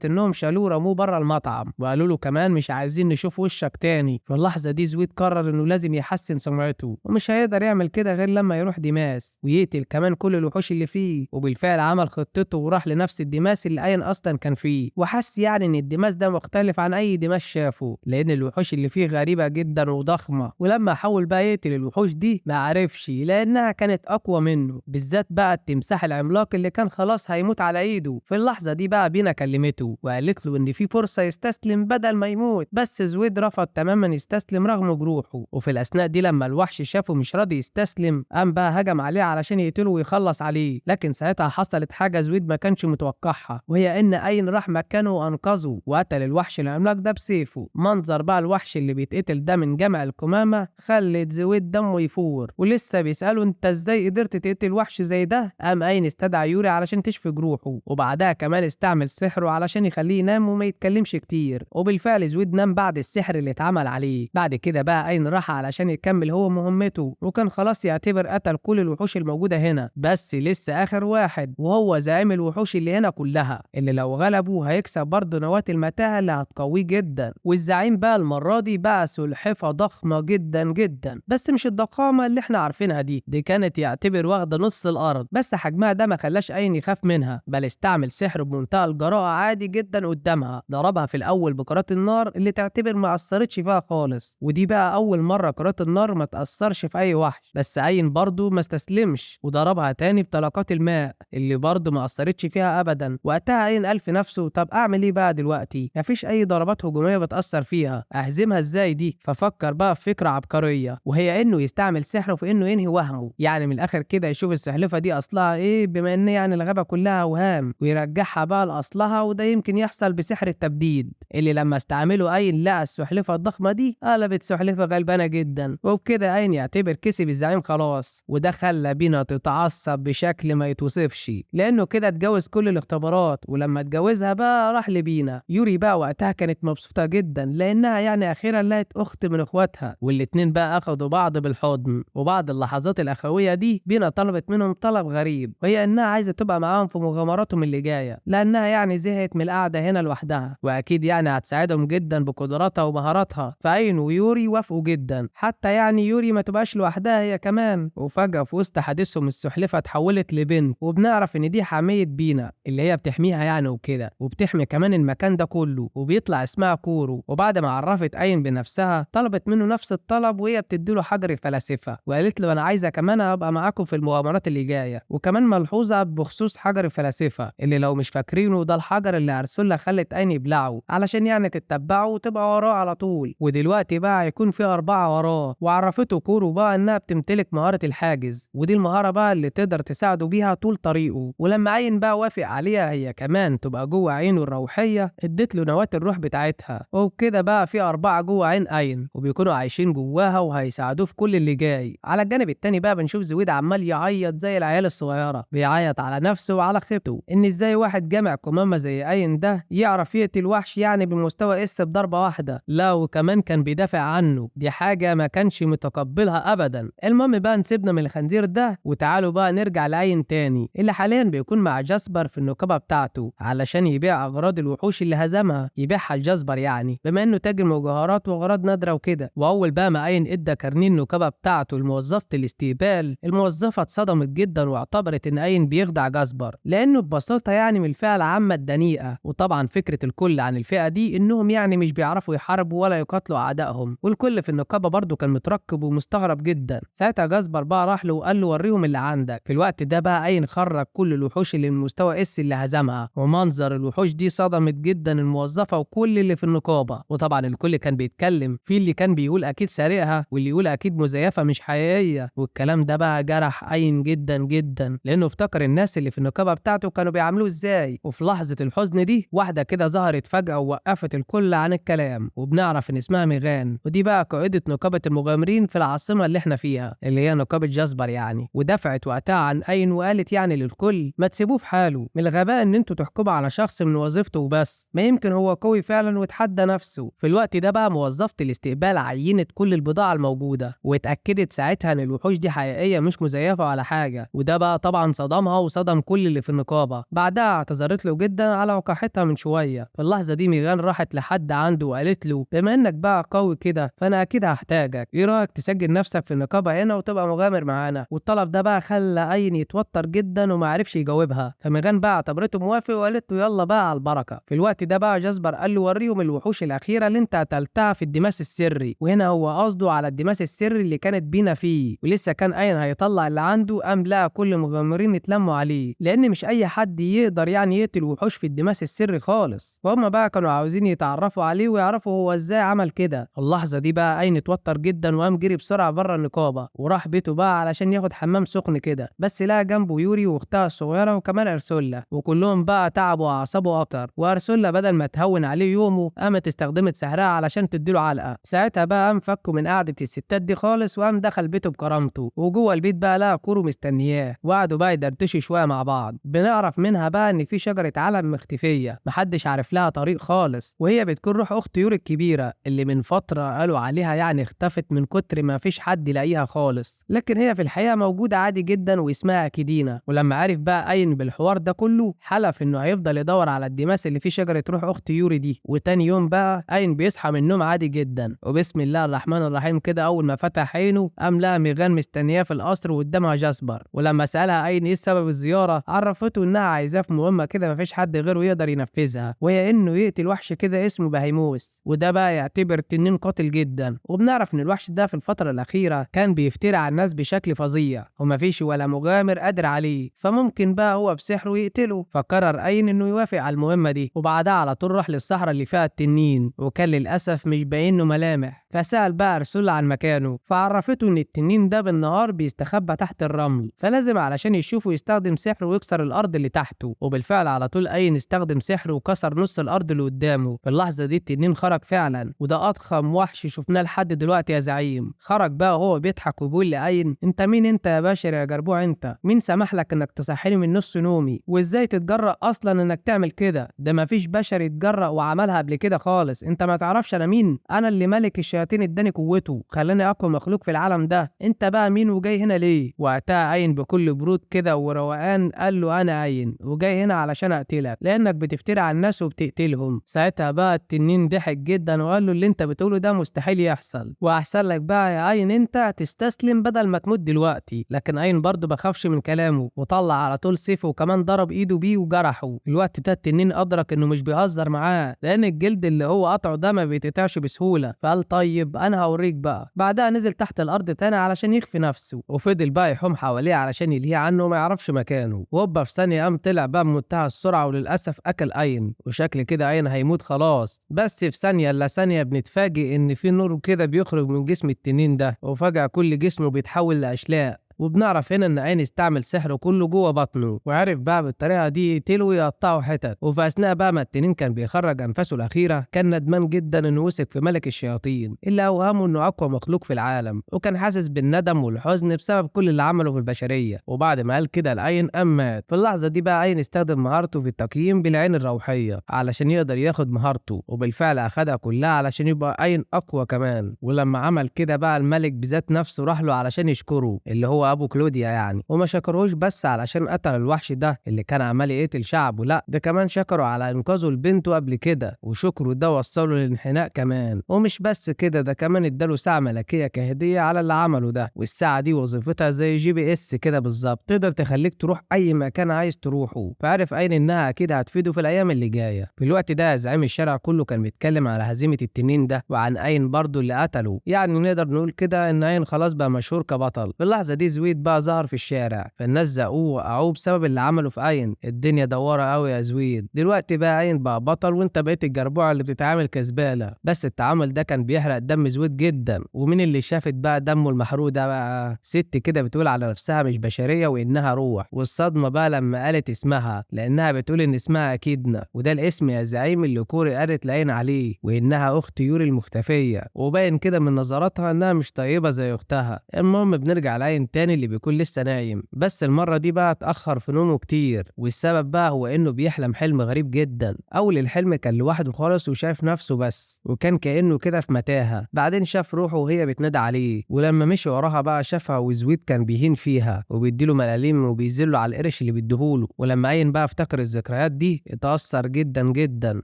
Speaker 1: انهم شالوه رموه بره المطعم وقالوا له كمان مش عايزين نشوف وشك تاني. في اللحظة دي زويد قرر انه لازم يحسن سمعته ومش هيقدر يعمل كده غير لما يروح ديماس ويقتل كمان كل الوحوش اللي فيه. وبالفعل عمل خطته وراح لنفس الديماس اللي اين اصلا كان فيه، وحس يعني ان الديماس ده مختلف عن اي ديماس شافه لان الوحوش اللي فيه غريبة جدا وضخمة. ولما حاول بقى يقتل الوحوش دي ما عرفش لانها كانت اقوى منه، بالذات بقى التمساح العملاق اللي كان خلاص هيموت على ايده. في اللحظة دي بقى بينا كلمته وقالت له ان في فرصة يستسلم بدل ما يموت، بس زويد رفض تماما يستسلم رغم جروحه. وفي الاثناء دي لما الوحش شافه مش راضي يستسلم قام بقى هجم عليه علشان يقتله ويخلص عليه، لكن ساعتها حصلت حاجة زويد ما كانش متوقعها، وهي ان اين راح مكانه وانقذه وقتل الوحش العملاق ده بسيفه. منظر بقى الوحش اللي بيتقتل ده من جمع القمامة خلت زويد دمه يفور، ولسه بيسأله انت ازاي قدرت تقتل وحش زي ده؟ قام اين استدعى يوري علشان تشفي جروحه، وبعدها كمان استعمل سحره علشان يخليه ينام وما يتكلمش كتير، وبالفعل زويد نام بعد السحر اللي اتعمل عليه. بعد كده بقى اين راح علشان يكمل هو مهمته، وكان خلاص يعتبر قتل كل الوحوش الموجودة هنا، بس لسه اخر واحد وهو زعيم الوحوش اللي هنا كلها، اللي لو غلبه هيكسب برضه نواة المتاهة اللي هتقويه جدا. والزعيم بقى المرة دي بقى سلحفة ضخمة جدا جدا، بس مش الضخامة اللي احنا عارفينها دي كانت يعتبر واخدة نص الارض، بس حجمها ده ما خلاش اين يخاف منها، بل استعمل سحره بمنتهى الجراءة عادي جدا قدامها. ضربها في الاول بكرات النار اللي تعتبر ما اثرتش فيها خالص، ودي بقى اول مرة كرات النار ما تأثرش في اي وحش، بس اين برضه ما استسلمش وضربها تاني بطلقات الماء اللي برضه ما اثرتش فيها ابدا. وقتها اين قال في نفسه طب اعمل ايه بقى دلوقتي؟ مفيش اي ضربات هجومية بتأثر فيها، اهزمها ازاي دي؟ ففكر بقى في فكرة عبقرية، وهي انه يستعمل سحره في انه ينهي وهمه، يعني من الاخر كده يشوف السلحفه دي اصلها ايه، بما ان يعني الغابة كلها اوهام، ويرجعها بقى لاصلها، وده يمكن يحصل بسحر التبديد اللي لما استعمله اين لقى السلحفه الضخمة دي قلبت سلحفه غلبانه جدا. وبكده اين يعتبر كسب الزعيم خلاص، وده خلى بينا تتعصب بشكل ما يتوصفش، لانه كده اتجوز كل الاختبارات، ولما اتجوزها بقى راح لبينا. يوري بقى وقتها كانت مبسوطة جدا لانها يعني اخيرا لقت اخت من اخواتها، والاتنين بقى اخدوا بعض بالحضن. وبعد اللحظات الاخوية دي بينا طلبت منهم طلب غريب، وهي انها عايزه تبقى معاهم في مغامراتهم اللي جاية، لانها يعني زهقت من القعدة هنا لوحدها، واكيد يعني هتساعدهم جدا بقدراتها ومهاراتها. فاين ويوري وافقوا جدا، حتى يعني يوري ما تبقاش لوحدها هي كمان. وفجاة في وسط حديثهم السلحفه اتحولت لبنت، وبنعرف ان دي حامية بينا اللي هي بتحميها يعني وكده، وبتحمي كمان المكان ده كله، وبيطلع اسمها كورو. وبعد ما عرفت اين بنفسها طلبت منه نفس الطلب، وهي بتديله حجر الفلاسفة وقالت له انا عايزه كمان ابقى معاكم في المغامرات اللي جاية. وكمان ملحوظة بخصوص حجر الفلاسفة اللي لو مش فاكرينه، ده الحجر اللي ارسولا خلت اين يبلعه علشان يعني تتبعه وتبقى وراه على طول، ودلوقتي بقى هيكون في 4 وراه. وعرفته كورو بقى انها بتمتلك مهارة الحاجز، ودي المهارة بقى اللي تقدر تساعده بيها طول طريقه. ولما اين بقى وافق عليها هي كمان تبقى جوه عينه الروحية، اديت له نواه الروح بتاعتها، وبكده بقى في 4 جوه عين اين وبيكونوا عايشين جواها وهيساعدوه في كل اللي جاي. على الجانب التاني بقى بنشوف زويد عمال يعيط زي العيال الصغيرة، بيعيط على نفسه وعلى خيبته، ان ازاي واحد جامع قمامه زي اين ده يعرف يقتل وحش يعني بمستوى S بضربه واحدة، لا وكمان كان بيدافع عنه، دي حاجة ما كانش متقبلها ابدا. المهم بقى نسيبنا من الخنزير ده وتعالوا بقى نرجع لاين تاني اللي حاليا بيكون مع جاسبر في النقابة بتاعته علشان يبيع اغراض الوحوش اللي هزمها، يبيعها لجاسبر يعني بما انه تاجر مجوهرات واغراض نادرة وكده. واول بقى ما اين ادى كارنيه النقابة بتاعته لموظفه الاستقبال، الموظفة اتصدمت جدا واعتبرت ان اين بيخدع جاسبر لانه ببساطة يعني من الفئة العامة الدنيئه. وطبعا فكرة الكل عن الفئة دي انهم يعني مش بيعرفوا يحاربوا ولا يقاتلوا اعدائهم، والكل في النقابة برضه كان مترقب ومستغرب جدا. ساعتها جاسبر بقى راح له وقال له وريهم اللي عندك. في الوقت ده بقى اين خرج كل الوحوش اللي من مستوى S اللي هزمها، ومنظر الوحوش دي صدمت جدا الموظفة وكل اللي في النقابة. وطبعا الكل كان بيتكلم، في اللي كان بيقول اكيد سارقها، واللي يقول اكيد مزيفة مش حقيقية. والكلام ده بقى جرح اين جدا جدا، لانه افتكر الناس اللي في النقابة بتاعته كانوا بيعاملوه ازاي. وفي لحظة الحزن دي واحدة كده ظهرت فجاة ووقفت الكل عن الكلام، وبنعرف ان اسمها ميغان، ودي بقى قائده نقابة المغامرين في العاصمة اللي احنا فيها اللي هي نقابة جاسبر يعني. ودفعت وقتها عن اين وقالت يعني للكل ما تسيبوه في حاله، من الغباء ان انتوا تحكموا على شخص من وظيفته وبس، ما يمكن هو قوي فعلا وتحدى نفسه. في الوقت ده بقى موظفة الاستقبال عينت كل البضاعة الموجودة، واتاكدت ساعتها ان الوحوش دي حقيقية مش مزيفة ولا حاجة، وده بقى طبعا صدمها وصدم كل اللي في النقابة. بعدها اعتذرت له جدا على وقاحتها من شوية. في اللحظة دي ميغان راحت لحد عنده وقالت له بما انك بقى قوي كده فانا اكيد اكيد هحتاجك، ايه رايك تسجل نفسك في النقابة هنا وتبقى مغامر معانا؟ والطلب ده بقى خلى اين يتوتر جدا وما عرفش يجاوبها. فميغان بقى اعتبرته موافق وقالت له يلا بقى على البركة. في الوقت ده بقى جاسبر قال له وريهم الوحوش الاخيرة اللي انت قتلتها في الديماس السري، وهنا هو قصده على الديماس السري اللي كانت بينا فيه. ولسه كان اين هيطلع اللي عنده قام لقى كل المغامرين اتلموا عليه، لان مش اي حد يقدر يعني يقتل وحوش في الديماس السري خالص. فهم بقى كانوا عاوزين يتعرفوا عليه ويعرفوا هو ازاي عمل كده. اللحظة دي بقى اين اتوتر جدا وقام جري بسرعة بره النقابة وراح بيته بقى علشان ياخد حمام سخن كده، بس لقى جنبه يوري واختها الصغيرة وكمان ارسولا، وكلهم بقى تعبوا واعصابه اكتر. وارسولا بدل ما تهون عليه يومه قامت استخدمت سحرها علشان تديله علقه. ساعتها بقى قام فكه من قعدة الستات دي خالص وقام دخل بيته بكرامته. وجوه البيت بقى لقى كورو مستنياه وقعدوا بقى يدردشوا شوية مع بعض. بنعرف منها بقى ان في شجرة علم مختفيه محدش عارف لها طريق خالص، وهي بتكون روح اخت يوري الكبيرة اللي من فترة قالوا عليها يعني اختفت من كتر ما فيش حد يلاقيها خالص، لكن هي في الحقيقة موجودة عادي جدا واسمها اكيدينا. ولما عرف بقى اين بالحوار ده كله حلف انه هيفضل يدور على الديماس اللي فيه شجرة روح اخت يوري دي. وتاني يوم بقى اين بيصحى من النوم عادي جدا، وبسم الله الرحمن الرحيم كده اول ما فتح عينه قام لقى ميغان مستنياه في القصر وقدامها جاسبر. ولما سالها اين ايه سبب الزيارة عرفته انها عايزاه في مهمة كده مفيش حد غيره يقدر ينفذها، وهي انه يقتل وحش كده اسمه بهيموس، وده بقى يعتبر تنين قاتل جدا. وبنعرف ان الوحش ده في الفترة الاخيرة كان بيفتري على الناس بشكل فظيع ومفيش ولا مغامر قادر عليه، فممكن بقى هو بسحره يقتله. فقرر اين انه يوافق على المهمة دي، وبعدها على طول راح للصحراء اللي فيها التنين، وكان للاسف مش باين له ملامح. فسأل بقى ارسولا عن مكانه، فعرفته ان التنين ده بالنهار بيستخبى تحت الرمل، فلازم علشان يشوفه يستخدم سحره ويكسر الارض اللي تحته. وبالفعل على طول اين استخدم سحره وكسر نص الارض اللي قدامه. في اللحظة دي التنين خرج فعلا، وده اضخم وحش شفناه لحد دلوقتي يا زعيم. خرج بقى وهو بيضحك وبيقول لاين انت مين انت يا باشر يا جربوع، انت مين سمح لك انك تصحيني من نص نومي، وازاي تتجرأ اصلا انك تعمل كده، ده مفيش بشر يتجرأ وعملها قبل كده خالص، انت ما تعرفش انا مين، انا اللي ملك الشياطين اداني قوته خلاني اقوى مخلوق في العالم ده، انت بقى مين وجاي هنا ليه؟ وقتها اين بكل برود كده وروقان قال له انا اين وجاي هنا علشان اقتلك لانك بتفتري على الناس وبتقتلهم. ساعتها بقى التنين ضحك جدا وقال له اللي انت بتقوله ده مستحيل يحصل، واحسن لك بقى يا اين انت تستسلم بدل ما تموت دلوقتي. لكن اين برضه بخافش من كلامه وطلع على طول سيفه وكمان ضرب ايده بيه وجرحه. الوقت ده التنين ادرك انه مش بيهزر معاه لان الجلد اللي هو قطعه ده ما بيتقطعش بسهولة، فقال طيب انا هوريك بقى. بعدها نزل تحت الارض تاني علشان يخفي نفسه، وفضل بقى يحوم حواليه علشان يلهيه عنه وما يعرفش مكانه. وهوبا في ثانية قام طلع بقى بمنتهى السرعة وللاسف اكل اين، وشكل كده اين هيموت خلاص. بس في ثانية الا ثانية بنتفاجئ ان في نور كده بيخرج من جسم التنين ده، وفجاة كل جسمه بيتحول لاشلاء. وبنعرف هنا ان اين استعمل سحره كله جوه بطنه، وعرف بقى بالطريقة دي يقتله ويقطعه حتت. وفي اثناء بقى ما التنين كان بيخرج انفاسه الاخيرة كان ندمان جدا انه وثق في ملك الشياطين اللي اوهمه انه اقوى مخلوق في العالم، وكان حاسس بالندم والحزن بسبب كل اللي عمله في البشرية. وبعد ما قال كده لاين قام مات. في اللحظة دي بقى اين استخدم مهارته في التقييم بالعين الروحية علشان يقدر ياخد مهارته، وبالفعل اخدها كلها علشان يبقى اين اقوى كمان. ولما عمل كده بقى الملك بذات نفسه راح له علشان يشكره، اللي هو ابو كلوديا يعني، وما شكرهوش بس علشان قتل الوحش ده اللي كان عمال يقتل شعبه، لا ده كمان شكره على انقاذه لبنته قبل كده، وشكره ده وصله للانحناء كمان. ومش بس كده، ده كمان اداله ساعة ملكية كهدية على اللي عمله ده، والساعة دي وظيفتها زي GPS كده بالظبط، تقدر تخليك تروح اي مكان عايز تروحه. فعرف اين انها اكيد هتفيده في الايام اللي جاية. في الوقت ده زعيم الشارع كله كان بيتكلم على هزيمة التنين ده وعن اين برضه اللي قتله، يعني نقدر نقول كده ان اين خلاص بقى مشهور كبطل. في اللحظة دي زويد بقى ظهر في الشارع، فالناس زقوه وقعوه بسبب اللي عمله في اين. الدنيا دواره قوي يا زويد، دلوقتي بقى اين بقى بطل وانت بقيت الجربوع اللي بتتعامل كزباله. بس التعامل ده كان بيحرق دم زويد جدا. ومين اللي شافت بقى دمه المحروق ده بقى؟ ست كده بتقول على نفسها مش بشرية وانها روح. والصدمه بقى لما قالت اسمها، لانها بتقول ان اسمها اكيدنا، وده الاسم يا زعيم اللي كوري قالت لاين عليه، وانها اخت يوري المختفيه، وباين كده من نظراتها انها مش طيبة زي اختها. المهم بنرجع لاين تاني تاني اللي بيكون لسه نايم، بس المرة دي بقى اتأخر في نومه كتير، والسبب بقى هو إنه بيحلم حلم غريب جدا. أول الحلم كان لوحده خالص وشايف نفسه بس، وكان كأنه كده في متاهة. بعدين شاف روحه وهي بتنادي عليه، ولما مشي وراها بقى شافها وزويد كان بيهين فيها وبيديله ملاليم وبيذله على القرش اللي بيديهوله. ولما عين بقى افتكر الذكريات دي اتأثر جدا جدا،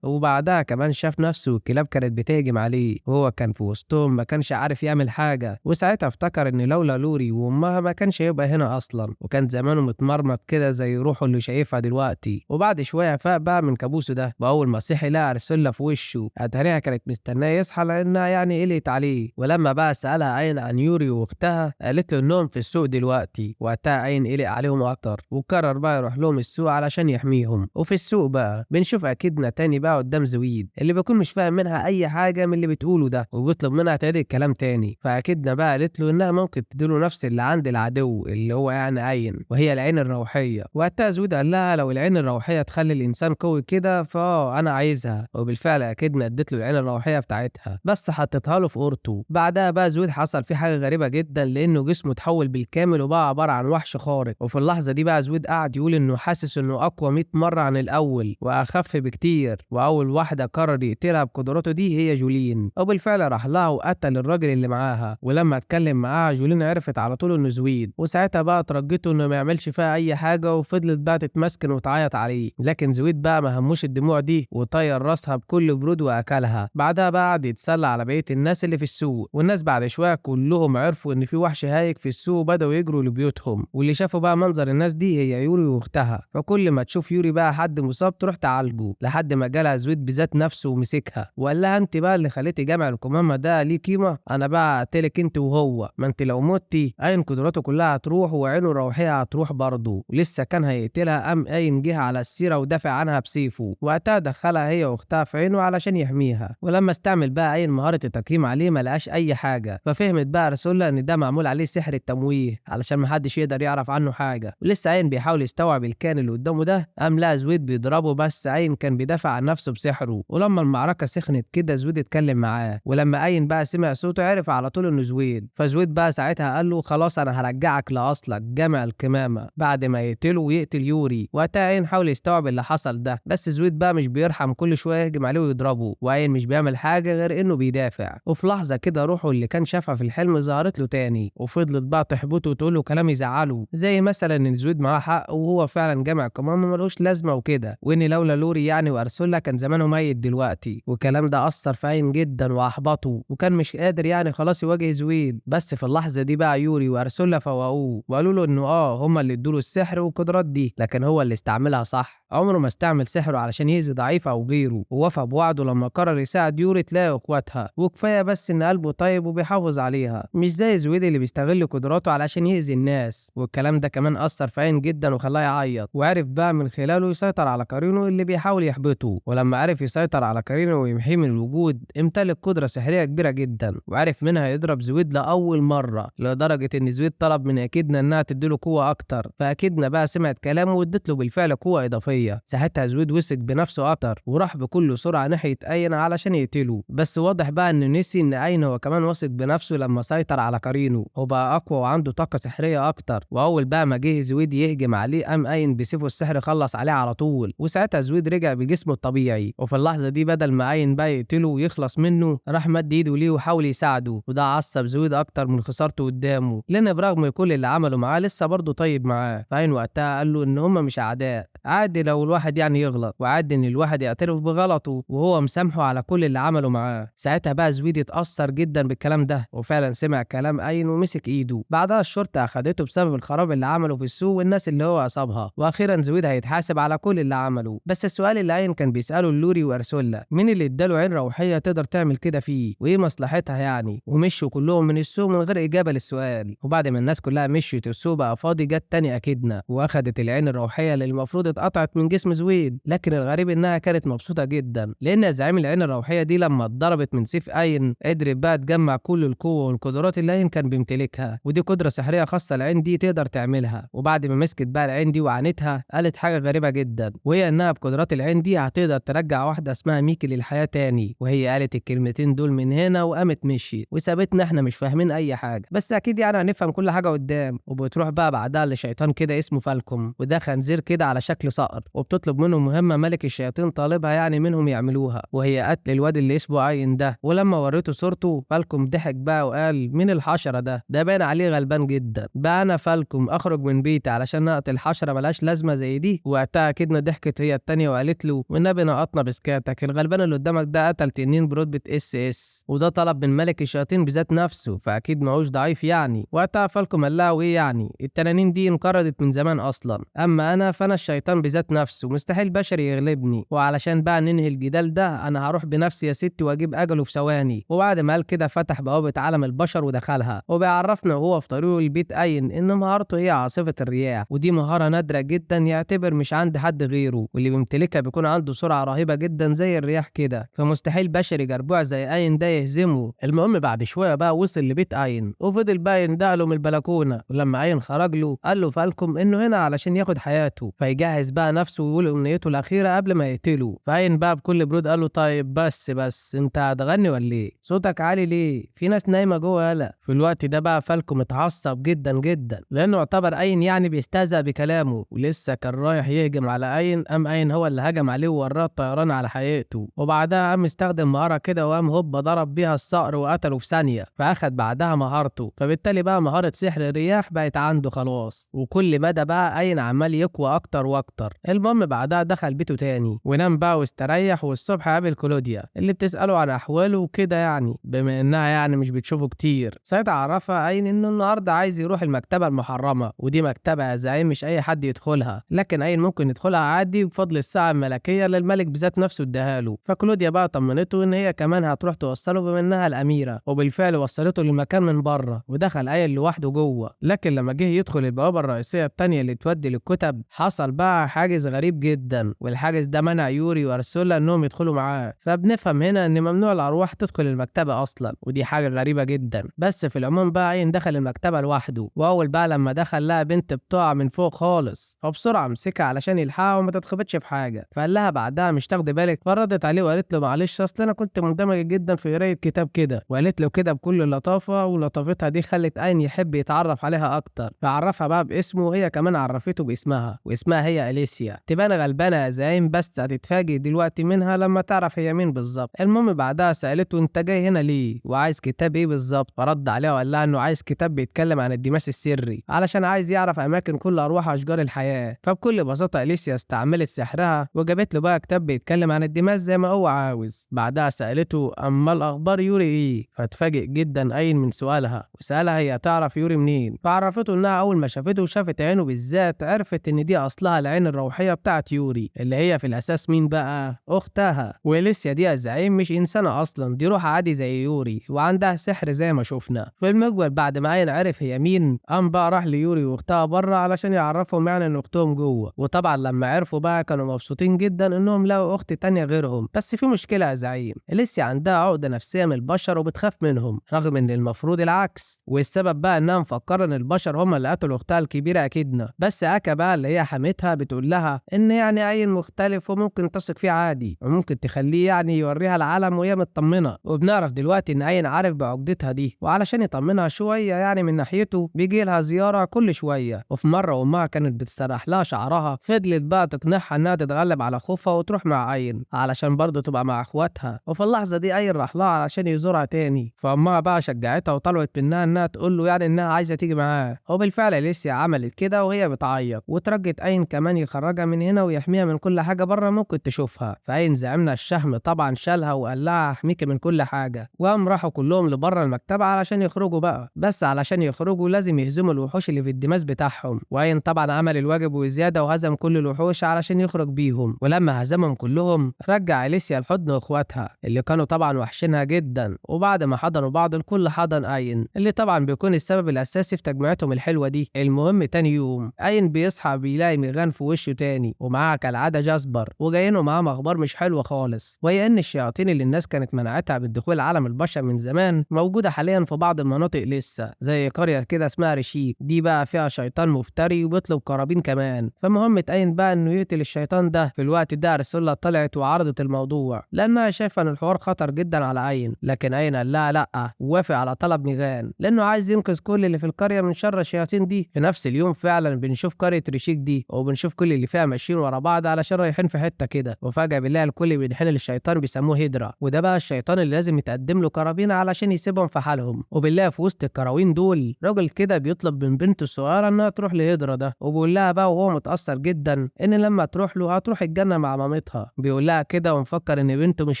Speaker 1: وبعدها كمان شاف نفسه والكلاب كانت بتهجم عليه وهو كان في وسطهم ما كانش عارف يعمل حاجة. وساعتها افتكر ان لولا لوري وامها ما كانش هيبقى هنا اصلا، وكان زمانه متمرمط كده زي روحه اللي شايفها دلوقتي. وبعد شوية فاق بقى من كابوسه ده، واول ما صحي لقى ارسولا في وشه، اتاريها كانت مستناه يصحى لانها يعني قلقت عليه. ولما بقى سألها اين عن يوري واختها قالت له انهم في السوق دلوقتي. وقتها اين قلق عليهم اكتر وقرر بقى يروح لهم السوق علشان يحميهم. وفي السوق بقى بنشوف اكيدنا تاني بقى قدام زويد اللي بيكون مش فاهم منها اي حاجة من اللي بتقوله ده، وبيطلب منها تعيد الكلام تاني. فاكيدنا بقى قالت له انها ممكن تديله نفس اللي عند العدو اللي هو يعني اين، وهي العين الروحية. وقتها زويد قال لها لو العين الروحية تخلي الانسان قوي كده فاه انا عايزها، وبالفعل اكيدنا اديت له العين الروحية بتاعتها بس حطيتها له في قورته. بعدها بقى زويد حصل فيه حاجة غريبة جدا، لانه جسمه اتحول بالكامل وبقى عبارة عن وحش خارق. وفي اللحظة دي بقى زويد قعد يقول انه حاسس انه اقوى 100 مرة عن الاول واخف بكتير. واول واحدة قرر يقتلها بقدراته دي هي جولين، وبالفعل راح لها وقتل الراجل اللي معاها. ولما اتكلم معاها جولين عرفت على طول انه زويد، وساعتها بقى ترجته انه ما يعملش فيها اي حاجة، وفضلت بقى تتمسكن وتعيط عليه. لكن زويد بقى ما هموش الدموع دي وطير راسها بكل برود واكلها. بعدها بقى قعد يتسلى على بقية الناس اللي في السوق، والناس بعد شوية كلهم عرفوا ان في وحش هايج في السوق وبداوا يجروا لبيوتهم. واللي شافوا بقى منظر الناس دي هي يوري واختها، فكل ما تشوف يوري بقى حد مصاب تروح تعالجه، لحد ما جالها زويد بذات نفسه ومسكها وقال لها انت بقى اللي خليتي جامع القمامة ده ليه قيمة، انا بقى اقتلك انت وهو، ما انت لو متي عين قدراته كلها هتروح وعينه الروحية هتروح برضه. ولسه كان هيقتلها قام اين جه على السيرة ودافع عنها بسيفه. وقتها دخلها هي واختها في عينه علشان يحميها. ولما استعمل بقى اين مهارة التقييم عليه ما لقاش اي حاجة، ففهمت بقى ارسولا ان ده معمول عليه سحر التمويه علشان محدش يقدر يعرف عنه حاجة. ولسه اين بيحاول يستوعب الكائن اللي قدامه ده قام لقى زويد بيضربه، بس اين كان بيدافع عن نفسه بسحره. ولما المعركة سخنت كده زويد اتكلم معاه، ولما اين بقى سمع صوته عرف على طول انه زويد. فزويد بقى ساعتها قال له خلاص انا هرجعك لاصلك جامع القمامة بعد ما يقتله ويقتل يوري. وقتها اين حاول يستوعب اللي حصل ده، بس زويد بقى مش بيرحم، كل شوية يهجم عليه ويضربه، واين مش بيعمل حاجة غير انه بيدافع. وفي لحظة كده روحه اللي كان شافها في الحلم ظهرت له تاني، وفضلت بقى تحبطه وتقول له كلام يزعله، زي مثلا ان زويد معاه حق وهو فعلا جامع القمامة ملوش لازمه وكده، وان لولا لوري يعني وارسولا كان زمانه ميت دلوقتي. والكلام ده اثر في اين جدا واحبطه، وكان مش قادر يعني خلاص يواجه زويد. بس في اللحظة دي بقى يوري وارسولا فوقوه وقالوا له انه هما اللي ادوا له السحر والقدرات دي، لكن هو اللي استعملها صح، عمره ما استعمل سحره علشان يأذي ضعيف او غيره. ووفى بوعده لما قرر يساعد يوري تلاقي اخواتها، وكفاية بس ان قلبه طيب وبيحافظ عليها، مش زي زويد اللي بيستغل قدراته علشان يأذي الناس. والكلام ده كمان اثر في عين جدا وخلاه يعيط، وعرف بقى من خلاله يسيطر على قرينه اللي بيحاول يحبطه. ولما عرف يسيطر على قرينه ويمحيه من الوجود امتلك قدره سحريه كبيرة جدا، وعرف منها يضرب زويد لاول مرة، لدرجة ان زويد طلب من اكيدنا انها تديله قوة اكتر. فاكيدنا بقى سمعت كلامه وادت له بالفعل قوة اضافية. ساعتها زويد وثق بنفسه اكتر وراح بكل سرعة ناحية اين علشان يقتله، بس واضح بقى انه نسي ان اين هو كمان واثق بنفسه لما سيطر على قرينه وبقى اقوى وعنده طاقة سحريه اكتر. واول بقى ما جه زويد يهجم عليه قام اين بسيفه السحر خلص عليه على طول، وساعتها زويد رجع بجسمه الطبيعي. وفي اللحظة دي بدل ما اين بقى يقتله ويخلص منه راح مد ايده ليه وحاول يساعده، وده عصب زويد اكتر من خسارته قدامه، لان برغم كل اللي عمله معاه لسه برضه طيب معاه. فاين وقتها قال له ان هما مش اعداء، عادي لو الواحد يعني يغلط، وعادي ان الواحد يعترف بغلطه وهو مسامحة على كل اللي عمله معاه. ساعتها بقى زويد اتأثر جدا بالكلام ده، وفعلا سمع كلام اين ومسك ايده. بعدها الشرطة اخدته بسبب الخراب اللي عمله في السوق والناس اللي هو اصابها، واخيرا زويد هيتحاسب على كل اللي عمله. بس السؤال اللي اين كان بيسأله لوري وارسولا، مين اللي اداله عين روحية تقدر تعمل كده فيه وايه مصلحتها يعني؟ ومشوا كلهم من السوق من غير اجابه للسؤال. وبعد ما الناس كلها مشيت السوق بقى فاضي، جت تاني اكيدنا واخدت العين الروحية اللي المفروض اتقطعت من جسم زويد. لكن الغريب انها كانت مبسوطة جدا، لان زعيم العين الروحية دي لما اتضربت من سيف اين قدرت بقى تجمع كل القوة والقدرات اللي اين كان بيمتلكها، ودي قدره سحريه خاصة العين دي تقدر تعملها. وبعد ما مسكت بقى العين دي وعانتها قالت حاجة غريبة جدا، وهي انها بقدرات العين دي هتقدر ترجع واحدة اسمها ميكي للحياة تاني. وهي قالت الكلمتين دول من هنا وقامت مشيت وسابتنا احنا مش فاهمين اي حاجة، بس اكيد يعني هنفهم كل كل حاجة قدام. وبتروح بقى بعدها لشيطان كده اسمه فالكوم، وده خنزير كده على شكل صقر، وبتطلب منه مهمة ملك الشياطين طالبها يعني منهم يعملوها، وهي قتل الواد اللي اسمه اين ده. ولما وريته صورته فالكوم ضحك بقى وقال مين الحشرة ده؟ ده باين عليه غلبان جدا. بقى انا فالكوم اخرج من بيتي علشان اقتل حشرة ملهاش لازمه زي دي؟ وقتها كدنا ضحكت هي التانية وقالت له والنبي نقطنا بسكاتك، الغلبان اللي قدامك ده قتل تنين برتبة SS، وده طلب من ملك الشياطين بذات نفسه، فاكيد ماهوش ضعيف يعني. وقتها فالكوم قال لها وايه يعني، التنانين دي انقرضت من زمان اصلا، اما انا فانا الشيطان بذات نفسه، مستحيل بشري يغلبني، وعلشان بقى ننهي الجدال ده انا هروح بنفسي يا ستي واجيب اجله في ثواني. وبعد ما قال كده فتح بوابه عالم البشر ودخلها، وبيعرفنا وهو في طريقه لبيت اين ان مهارته هي عاصفة الرياح، ودي مهارة نادرة جدا يعتبر مش عند حد غيره، واللي بيمتلكها بيكون عنده سرعة رهيبة جدا زي الرياح كده، فمستحيل بشري جربوع زي اين ده يهزمه. المهم بعد شوية بقى وصل لبيت اين، وفضل بقى يندهله من البلكونه، ولما اين خرج له قال له فالكم انه هنا علشان ياخد حياته، فيجهز بقى نفسه ويقول امنيته الاخيرة قبل ما يقتله. فاين بقى بكل برود قال له طيب بس انت هتغني ولا ايه؟ صوتك عالي ليه؟ في ناس نايمة جوه يالا. في الوقت ده بقى فالكم اتعصب جدا جدا، لانه يعتبر اين يعني بيستهزأ بكلامه، ولسه كان رايح يهجم على اين، قام اين هو اللي هجم عليه ووراه الطيران على حقيقته. وبعدها قام استخدم مهارة كده وقام هوب ضرب بيها الصقر وقتله في ثانية، فاخد بعدها مهارته، فبالتالي بقى مهارة سحر الرياح بقت عنده خلاص. وكل مدى بقى اين عمال يقوى اكتر واكتر. المهم بعدها دخل بيته تاني ونام بقى واستريح، والصبح قابل كلوديا اللي بتسأله عن احواله وكده، يعني بما انها يعني مش بتشوفه كتير. ساعتها عرفها اين انه النهارده عايز يروح المكتبة المحرمة، ودي مكتبه يا زعيم مش اي حد يدخلها، لكن اين ممكن يدخلها عادي بفضل الساعة الملكية اللي الملك بذات نفسه اداها له. فكلوديا بقى طمنته ان هي كمان هتروح توصله بما انها الاميرة، وبالفعل وصلته للمكان من بره، ودخل اين لوحده جوه. لكن لما جه يدخل البوابة الرئيسية الثانية اللي تودي للكتب حصل بقى حاجز غريب جدا، والحاجز ده منع يوري وارسولا انهم يدخلوا معاه. فبنفهم هنا ان ممنوع الارواح تدخل المكتبة اصلا، ودي حاجة غريبة جدا. بس في العموم بقى اين دخل المكتبة لوحده، واول بقى لما دخل لقى بنت بتقع من فوق خالص، فبسرعه مسكها علشان يلحقها وما تتخبطش في حاجة. فقال لها بعدها مش تاخدي بالك، فردت عليه وقالت له معلش اصل انا كنت مندمجه جدا في قرايه كتاب كده، وقالت له كده بكل لطافة، ولطافتها دي خلت اين يحب يتعرف عليها اكتر. فعرفها بقى باسمه، وهي كمان عرفته باسمها، واسمها هي اليسيا. تبان غلبانه يا زعيم، بس هتتفاجئ دلوقتي منها لما تعرف هي مين بالظبط. المهم بعدها سالته انت جاي هنا ليه وعايز كتاب ايه بالظبط؟ فرد عليها وقال لها انه عايز كتاب بيتكلم عن الدماس السري، علشان عايز يعرف اماكن كل ارواح اشجار الحياة. فبكل بساطة اليسيا استعملت سحرها وجابت له بقى كتاب بيتكلم عن الدماس زي ما هو عاوز. بعدها سالته اما الاخبار يوري ايه؟ فاتفاجئ جدا اين من سؤالها، وسالها هي تعرف يوري منين؟ فعرفته انها اول ما شافته وشافت عينه بالذات عرفت ان دي اصلها العين الروحية بتاعت يوري، اللي هي في الاساس مين بقى؟ اختها. واليسيا دي يا زعيم مش انسانه اصلا، دي روح عادي زي يوري وعندها سحر زي ما شفنا. في المجمل بعد ما اين عرف هي مين قام بقى راح ليوري واختها بره علشان يعرفهم يعني ان اختهم جوه. وطبعا لما عرفوا بقى كانوا مبسوطين جدا انهم لقوا اخت تانية غيرهم. بس في مشكلة يا زعيم، اليسيا عندها عقده نفسية من البشر وبتخاف منهم، رغم ان المفروض العكس. والسبب بقى انها مفكرة ان البشر هم اللي قتلوا اختها الكبيرة اكيدنا. بس اكا بقى اللي هي حمتها بتقول لها ان يعني اين مختلف وممكن تثق فيه عادي، وممكن تخليه يعني يوريها العالم وهي مطمنه. وبنعرف دلوقتي ان اين عارف بعقدتها دي، وعلشان يطمنها شوية يعني من ناحيته بيجي لها زيارة كل شوية. وفي مرة امها كانت بتسرح لها شعرها، فضلت بقى تقنعها انها تتغلب على خوفها وتروح مع اين علشان برضه تبقى مع اخواتها. وفي اللحظة دي اين راح لها علشان يزورها تاني، فامها بقى شجعتها وطلبت منها انها تقول له يعني انها عايزه تيجي معاه. وبالفعل اليسيا عملت كده وهي بتعيط، وترجت اين كمان يخرجها من هنا ويحميها من كل حاجة بره ممكن تشوفها. فاين زعيمنا الشهم طبعا شالها وقال لها هحميكي من كل حاجة، وقام راحوا كلهم لبره المكتبة علشان يخرجوا بقى. بس علشان يخرجوا لازم يهزموا الوحوش اللي في الدماس بتاعهم، واين طبعا عمل الواجب وزيادة وهزم كل الوحوش علشان يخرج بيهم. ولما هزمهم كلهم رجع اليسيا لحضن اخواتها اللي كانوا طبعا وحشينها جدا. وبعد ما حضنوا بعض الكل حضن اين اللي طبعا بيكون السبب الاساسي في تجمعتهم الحلوة دي. المهم تاني يوم اين بيصحى بيلاقي ميغان في وشه تاني، ومعاه كالعادة جاسبر، وجايينه معاهم اخبار مش حلوة خالص، وهي ان الشياطين اللي الناس كانت منعتها من دخول عالم البشر من زمان موجودة حاليا في بعض المناطق لسه، زي قرية كده اسمها رشيك، دي بقى فيها شيطان مفتري وبيطلب قرابين كمان. فمهمة اين بقى انه يقتل الشيطان ده. في الوقت ده ارسولا طلعت وعرضت الموضوع لانها شايفه ان الحوار خطر جدا على اين، لكن اين قال لها لا ووافق على طلب ميغان لانه عايز ينقذ كل كل اللي في القرية من شر الشياطين دي. في نفس اليوم فعلا بنشوف قرية ريشيك دي، وبنشوف كل اللي فيها ماشيين ورا بعض علشان رايحين في حتة كده، وفجاة بالله الكل بينحني للشيطان بيسموه هيدرا، وده بقى الشيطان اللي لازم يتقدم له كرابين علشان يسيبهم في حالهم. وبالله في وسط الكراوين دول راجل كده بيطلب من بنته الصغيرة انها تروح لهيدرا ده، وبيقول لها بقى وهو متاثر جدا ان لما تروح له هتروح الجنة مع مامتها. بيقول لها كده ومفكر ان بنته مش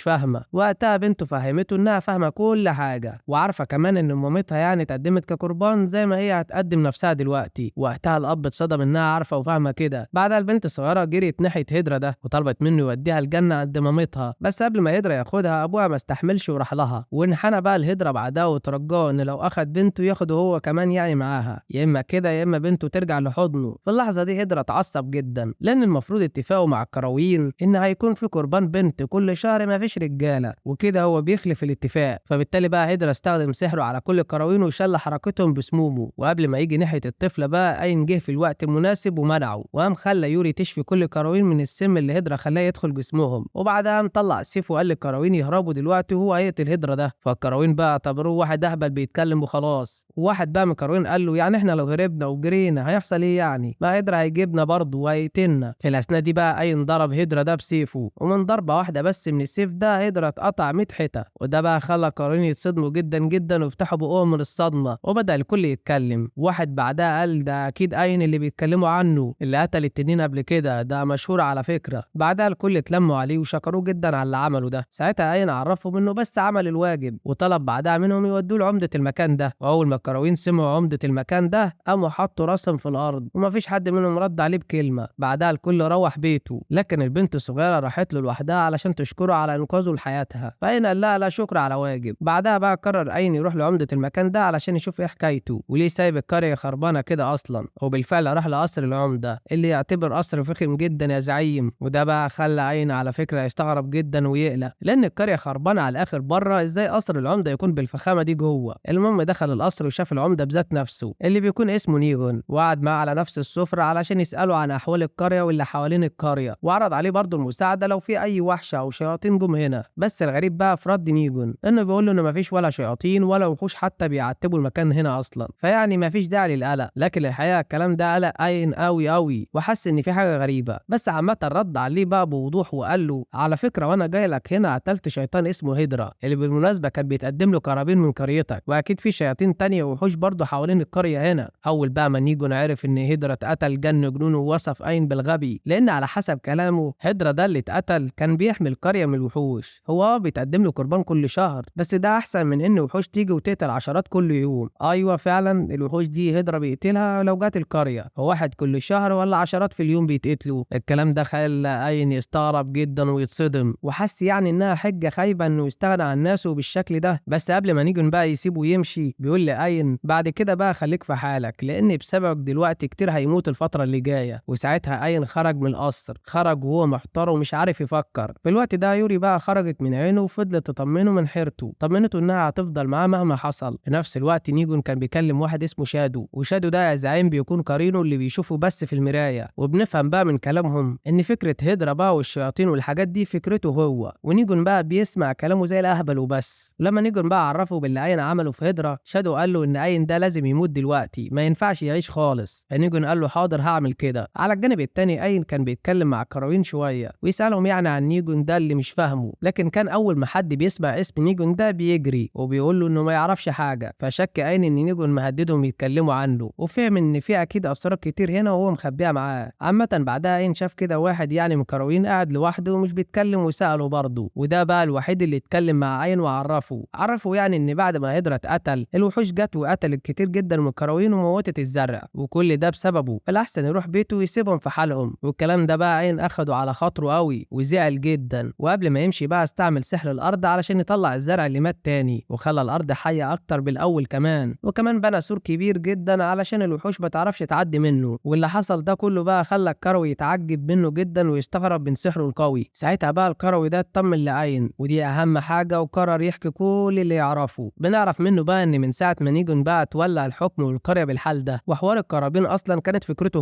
Speaker 1: فاهمه. وقتها بنته فهمته انها فاهمه كل حاجة، وعارفه كمان ان مامتها يعني اتقدمت كقربان زي ما هي هتقدم نفسها دلوقتي. وقتها الاب اتصدم انها عارفه وفاهمه كده. بعدها البنت الصغيرة جريت ناحية هيدرا ده وطلبت منه يوديها الجنة عند مامتها، بس قبل ما هيدرا ياخدها ابوها ما استحملش وراح لها، وانحنى بقى الهيدرا بعدها وترجاه ان لو اخد بنته ياخده هو كمان يعني معاها، يا اما كده يا اما بنته ترجع لحضنه. في اللحظة دي هيدرا اتعصب جدا، لان المفروض اتفاقه مع الكراويين ان هيكون في قربان بنت كل شهر ما فيش رجاله، وكده هو بيخلف الاتفاق. فبالتالي بقى هيدرا استخدم سحره على كل الكراويين وشل حركتهم بسمومه. وقبل ما يجي ناحية الطفلة بقى اين جه في الوقت المناسب ومنعه، وقام خلى يوري تشفي كل الكراويين من السم اللي هيدرا خلاه يدخل جسمهم. وبعدها قام طلع سيفه وقال للكراويين يهربوا دلوقتي وهو هيقتل هيدرا ده. فالكراويين بقى اعتبروه واحد اهبل بيتكلم وخلاص. وواحد بقى من الكراويين قال له يعني احنا لو هربنا وجرينا هيحصل ايه يعني؟ ما هيدرا هيجيبنا برضه وهيقتلنا. في الاثناء دي بقى اين ضرب هيدرا ده بسيفه، ومن ضربه واحدة بس من السيف ده هيدرا اتقطع 100 حتة. وده بقى خلى الكراويين يتصدموا جدا جدا ويفتحوا بقهم من الصدمة، وبدا الكل يتكلم. واحد بعدها قال ده اكيد اين اللي بيتكلموا عنه اللي قتل التنين قبل كده، ده مشهور على فكرة. بعدها الكل اتلموا عليه وشكروه جدا على اللي عمله ده. ساعتها اين عرفهم انه بس عمل الواجب، وطلب بعدها منهم يودوه لعمده المكان ده. واول ما الكراويين سمعوا عمده المكان ده قاموا حطوا راسهم في الارض ومفيش حد منهم رد عليه بكلمه. بعدها الكل روح بيته، لكن البنت الصغيرة راحت له لوحدها علشان تشكره على انقاذه لحياتها، فاين قال لها لا شكر على واجب. بعدها بقى قرر اين يروح لعمده المكان ده علشان يشوف ايه حكايته وليه سايب القرية خربانة كده اصلا. وبالفعل راح لقصر العمدة اللي يعتبر قصر فخم جدا يا زعيم، وده بقى خلى اين على فكرة يستغرب جدا ويقلق، لان القرية خربانة على الاخر بره، ازاي قصر العمدة يكون بالفخامه دي جوه؟ المهم دخل القصر وشاف العمدة بذات نفسه اللي بيكون اسمه نيجون، وقعد معاه على نفس السفرة علشان يساله عن احوال القرية واللي حوالين القرية، وعرض عليه برضه المساعدة لو في اي وحش او شياطين جم هنا. بس الغريب بقى في رد نيجون انه بيقول له انه مفيش ولا شياطين ولا وحوش حتى بيعتبوا المكان هنا اصلا، فيعني مفيش داعي للقلق. لكن الحقيقة الكلام ده قلق اين قوي قوي، وحس ان في حاجة غريبة. بس عامة رد عليه بقى بوضوح وقال له على فكرة وانا جاي لك هنا قتلت شيطان اسمه هيدرا اللي بالمناسبة كان بيتقدم له كرابين من قريتك، واكيد في شياطين تانية وحوش برضه حوالين القرية هنا. اول بقى ما نيجون عرف ان هيدرا اتقتل جن جنونه ووصف اين بالغبي، لان على حسب كلامه هيدرا ده اللي اتقتل كان بيحمي القرية من الوحوش، هو بيتقدم له قربان كل شهر، بس ده احسن من ان وحوش تيجي وتقتل عشرات كل يوم. ايوه فعلا الوحوش دي هيدرا بيقتلها لو جت القرية، هو واحد كل شهر ولا عشرات في اليوم بيتقتلوا. الكلام ده خلى اين يستغرب جدا ويتصدم، وحس يعني انها حجه خايبة انه يستغنى عن ناسه بالشكل ده. بس قبل ما نيجون بقى يسيبه يمشي بيقول لاين بعد كده بقى خليك في حالك، لان بسببك دلوقتي كتير هيموت الفترة اللي جاية. وساعتها اين خرج من القصر، خرج وهو محتار ومش عارف يفكر. في الوقت ده يوري بقى خرجت من عينه وفضلت تطمنه من حيرته، طمنته انها هتفضل معاه مهما حصل. في نفس الوقت نيجون كان بيكلم واحد اسمه شادو، وشادو ده يا زعيم بيكون قرينه اللي بيشوفه بس في المراية، وبنفهم بقى من كلامهم ان فكرة هيدرا بقى والشياطين والحاجات دي فكرته هو، ونيجون بقى بيسمع كلامه زي الاهبل وبس. لما نيجون بقى عرفه باللي اين عمله في هيدرا، شادو قال له ان اين ده لازم يموت دلوقتي، ما ينفعش يعيش خالص. فنيجون قال له حاضر هعمل كده. على الجانب التاني اين كان بيتكلم مع الكراوين شوية ويسالهم يعني عن نيجون ده اللي مش فاهمه، لكن كان اول ما حد بيسمع اسم نيجون ده بيجري وبيقول له انه ما يعرفش حاجة. فشك اين ان نيجون مهددهم يتكلموا عنه، وفهم ان في اكيد اسرار كتير هنا وهو مخبيها معاه. عامة بعدها اين شاف كده واحد يعني من الكراوين قاعد لوحده ومش بيتكلم وساله برضه، وده بقى الوحيد اللي اتكلم مع اين وعرفه يعني ان بعد ما هيدرا اتقتل الوحوش جت وقتلت كتير جدا من الكراوين وموتت الزرع، وكل ده بسببه، فالاحسن يروح بيته ويسيبهم في حالهم. والكلام ده بقى اين اخده على خاطره قوي وزعل جدا. وقبل ما يمشي بقى استعمل سحر الارض علشان يطلع الزرع اللي مات تاني، وخلى الارض حيه اكتر بالاول كمان، وكمان بنى سور كبير جدا علشان الوحوش ما تعرفش تعدي منه. واللي حصل ده كله بقى خلى الكروي يتعجب منه جدا ويستغرب من سحره القوي. ساعتها بقى الكروي ده اطمن لاين، ودي اهم حاجة، وقرر يحكي كل اللي يعرفه. بنعرف منه بقى ان من ساعة ما نيجون بقى تولى الحكم والقريه بالحال ده، وحوار الكرابين اصلا كانت فكرته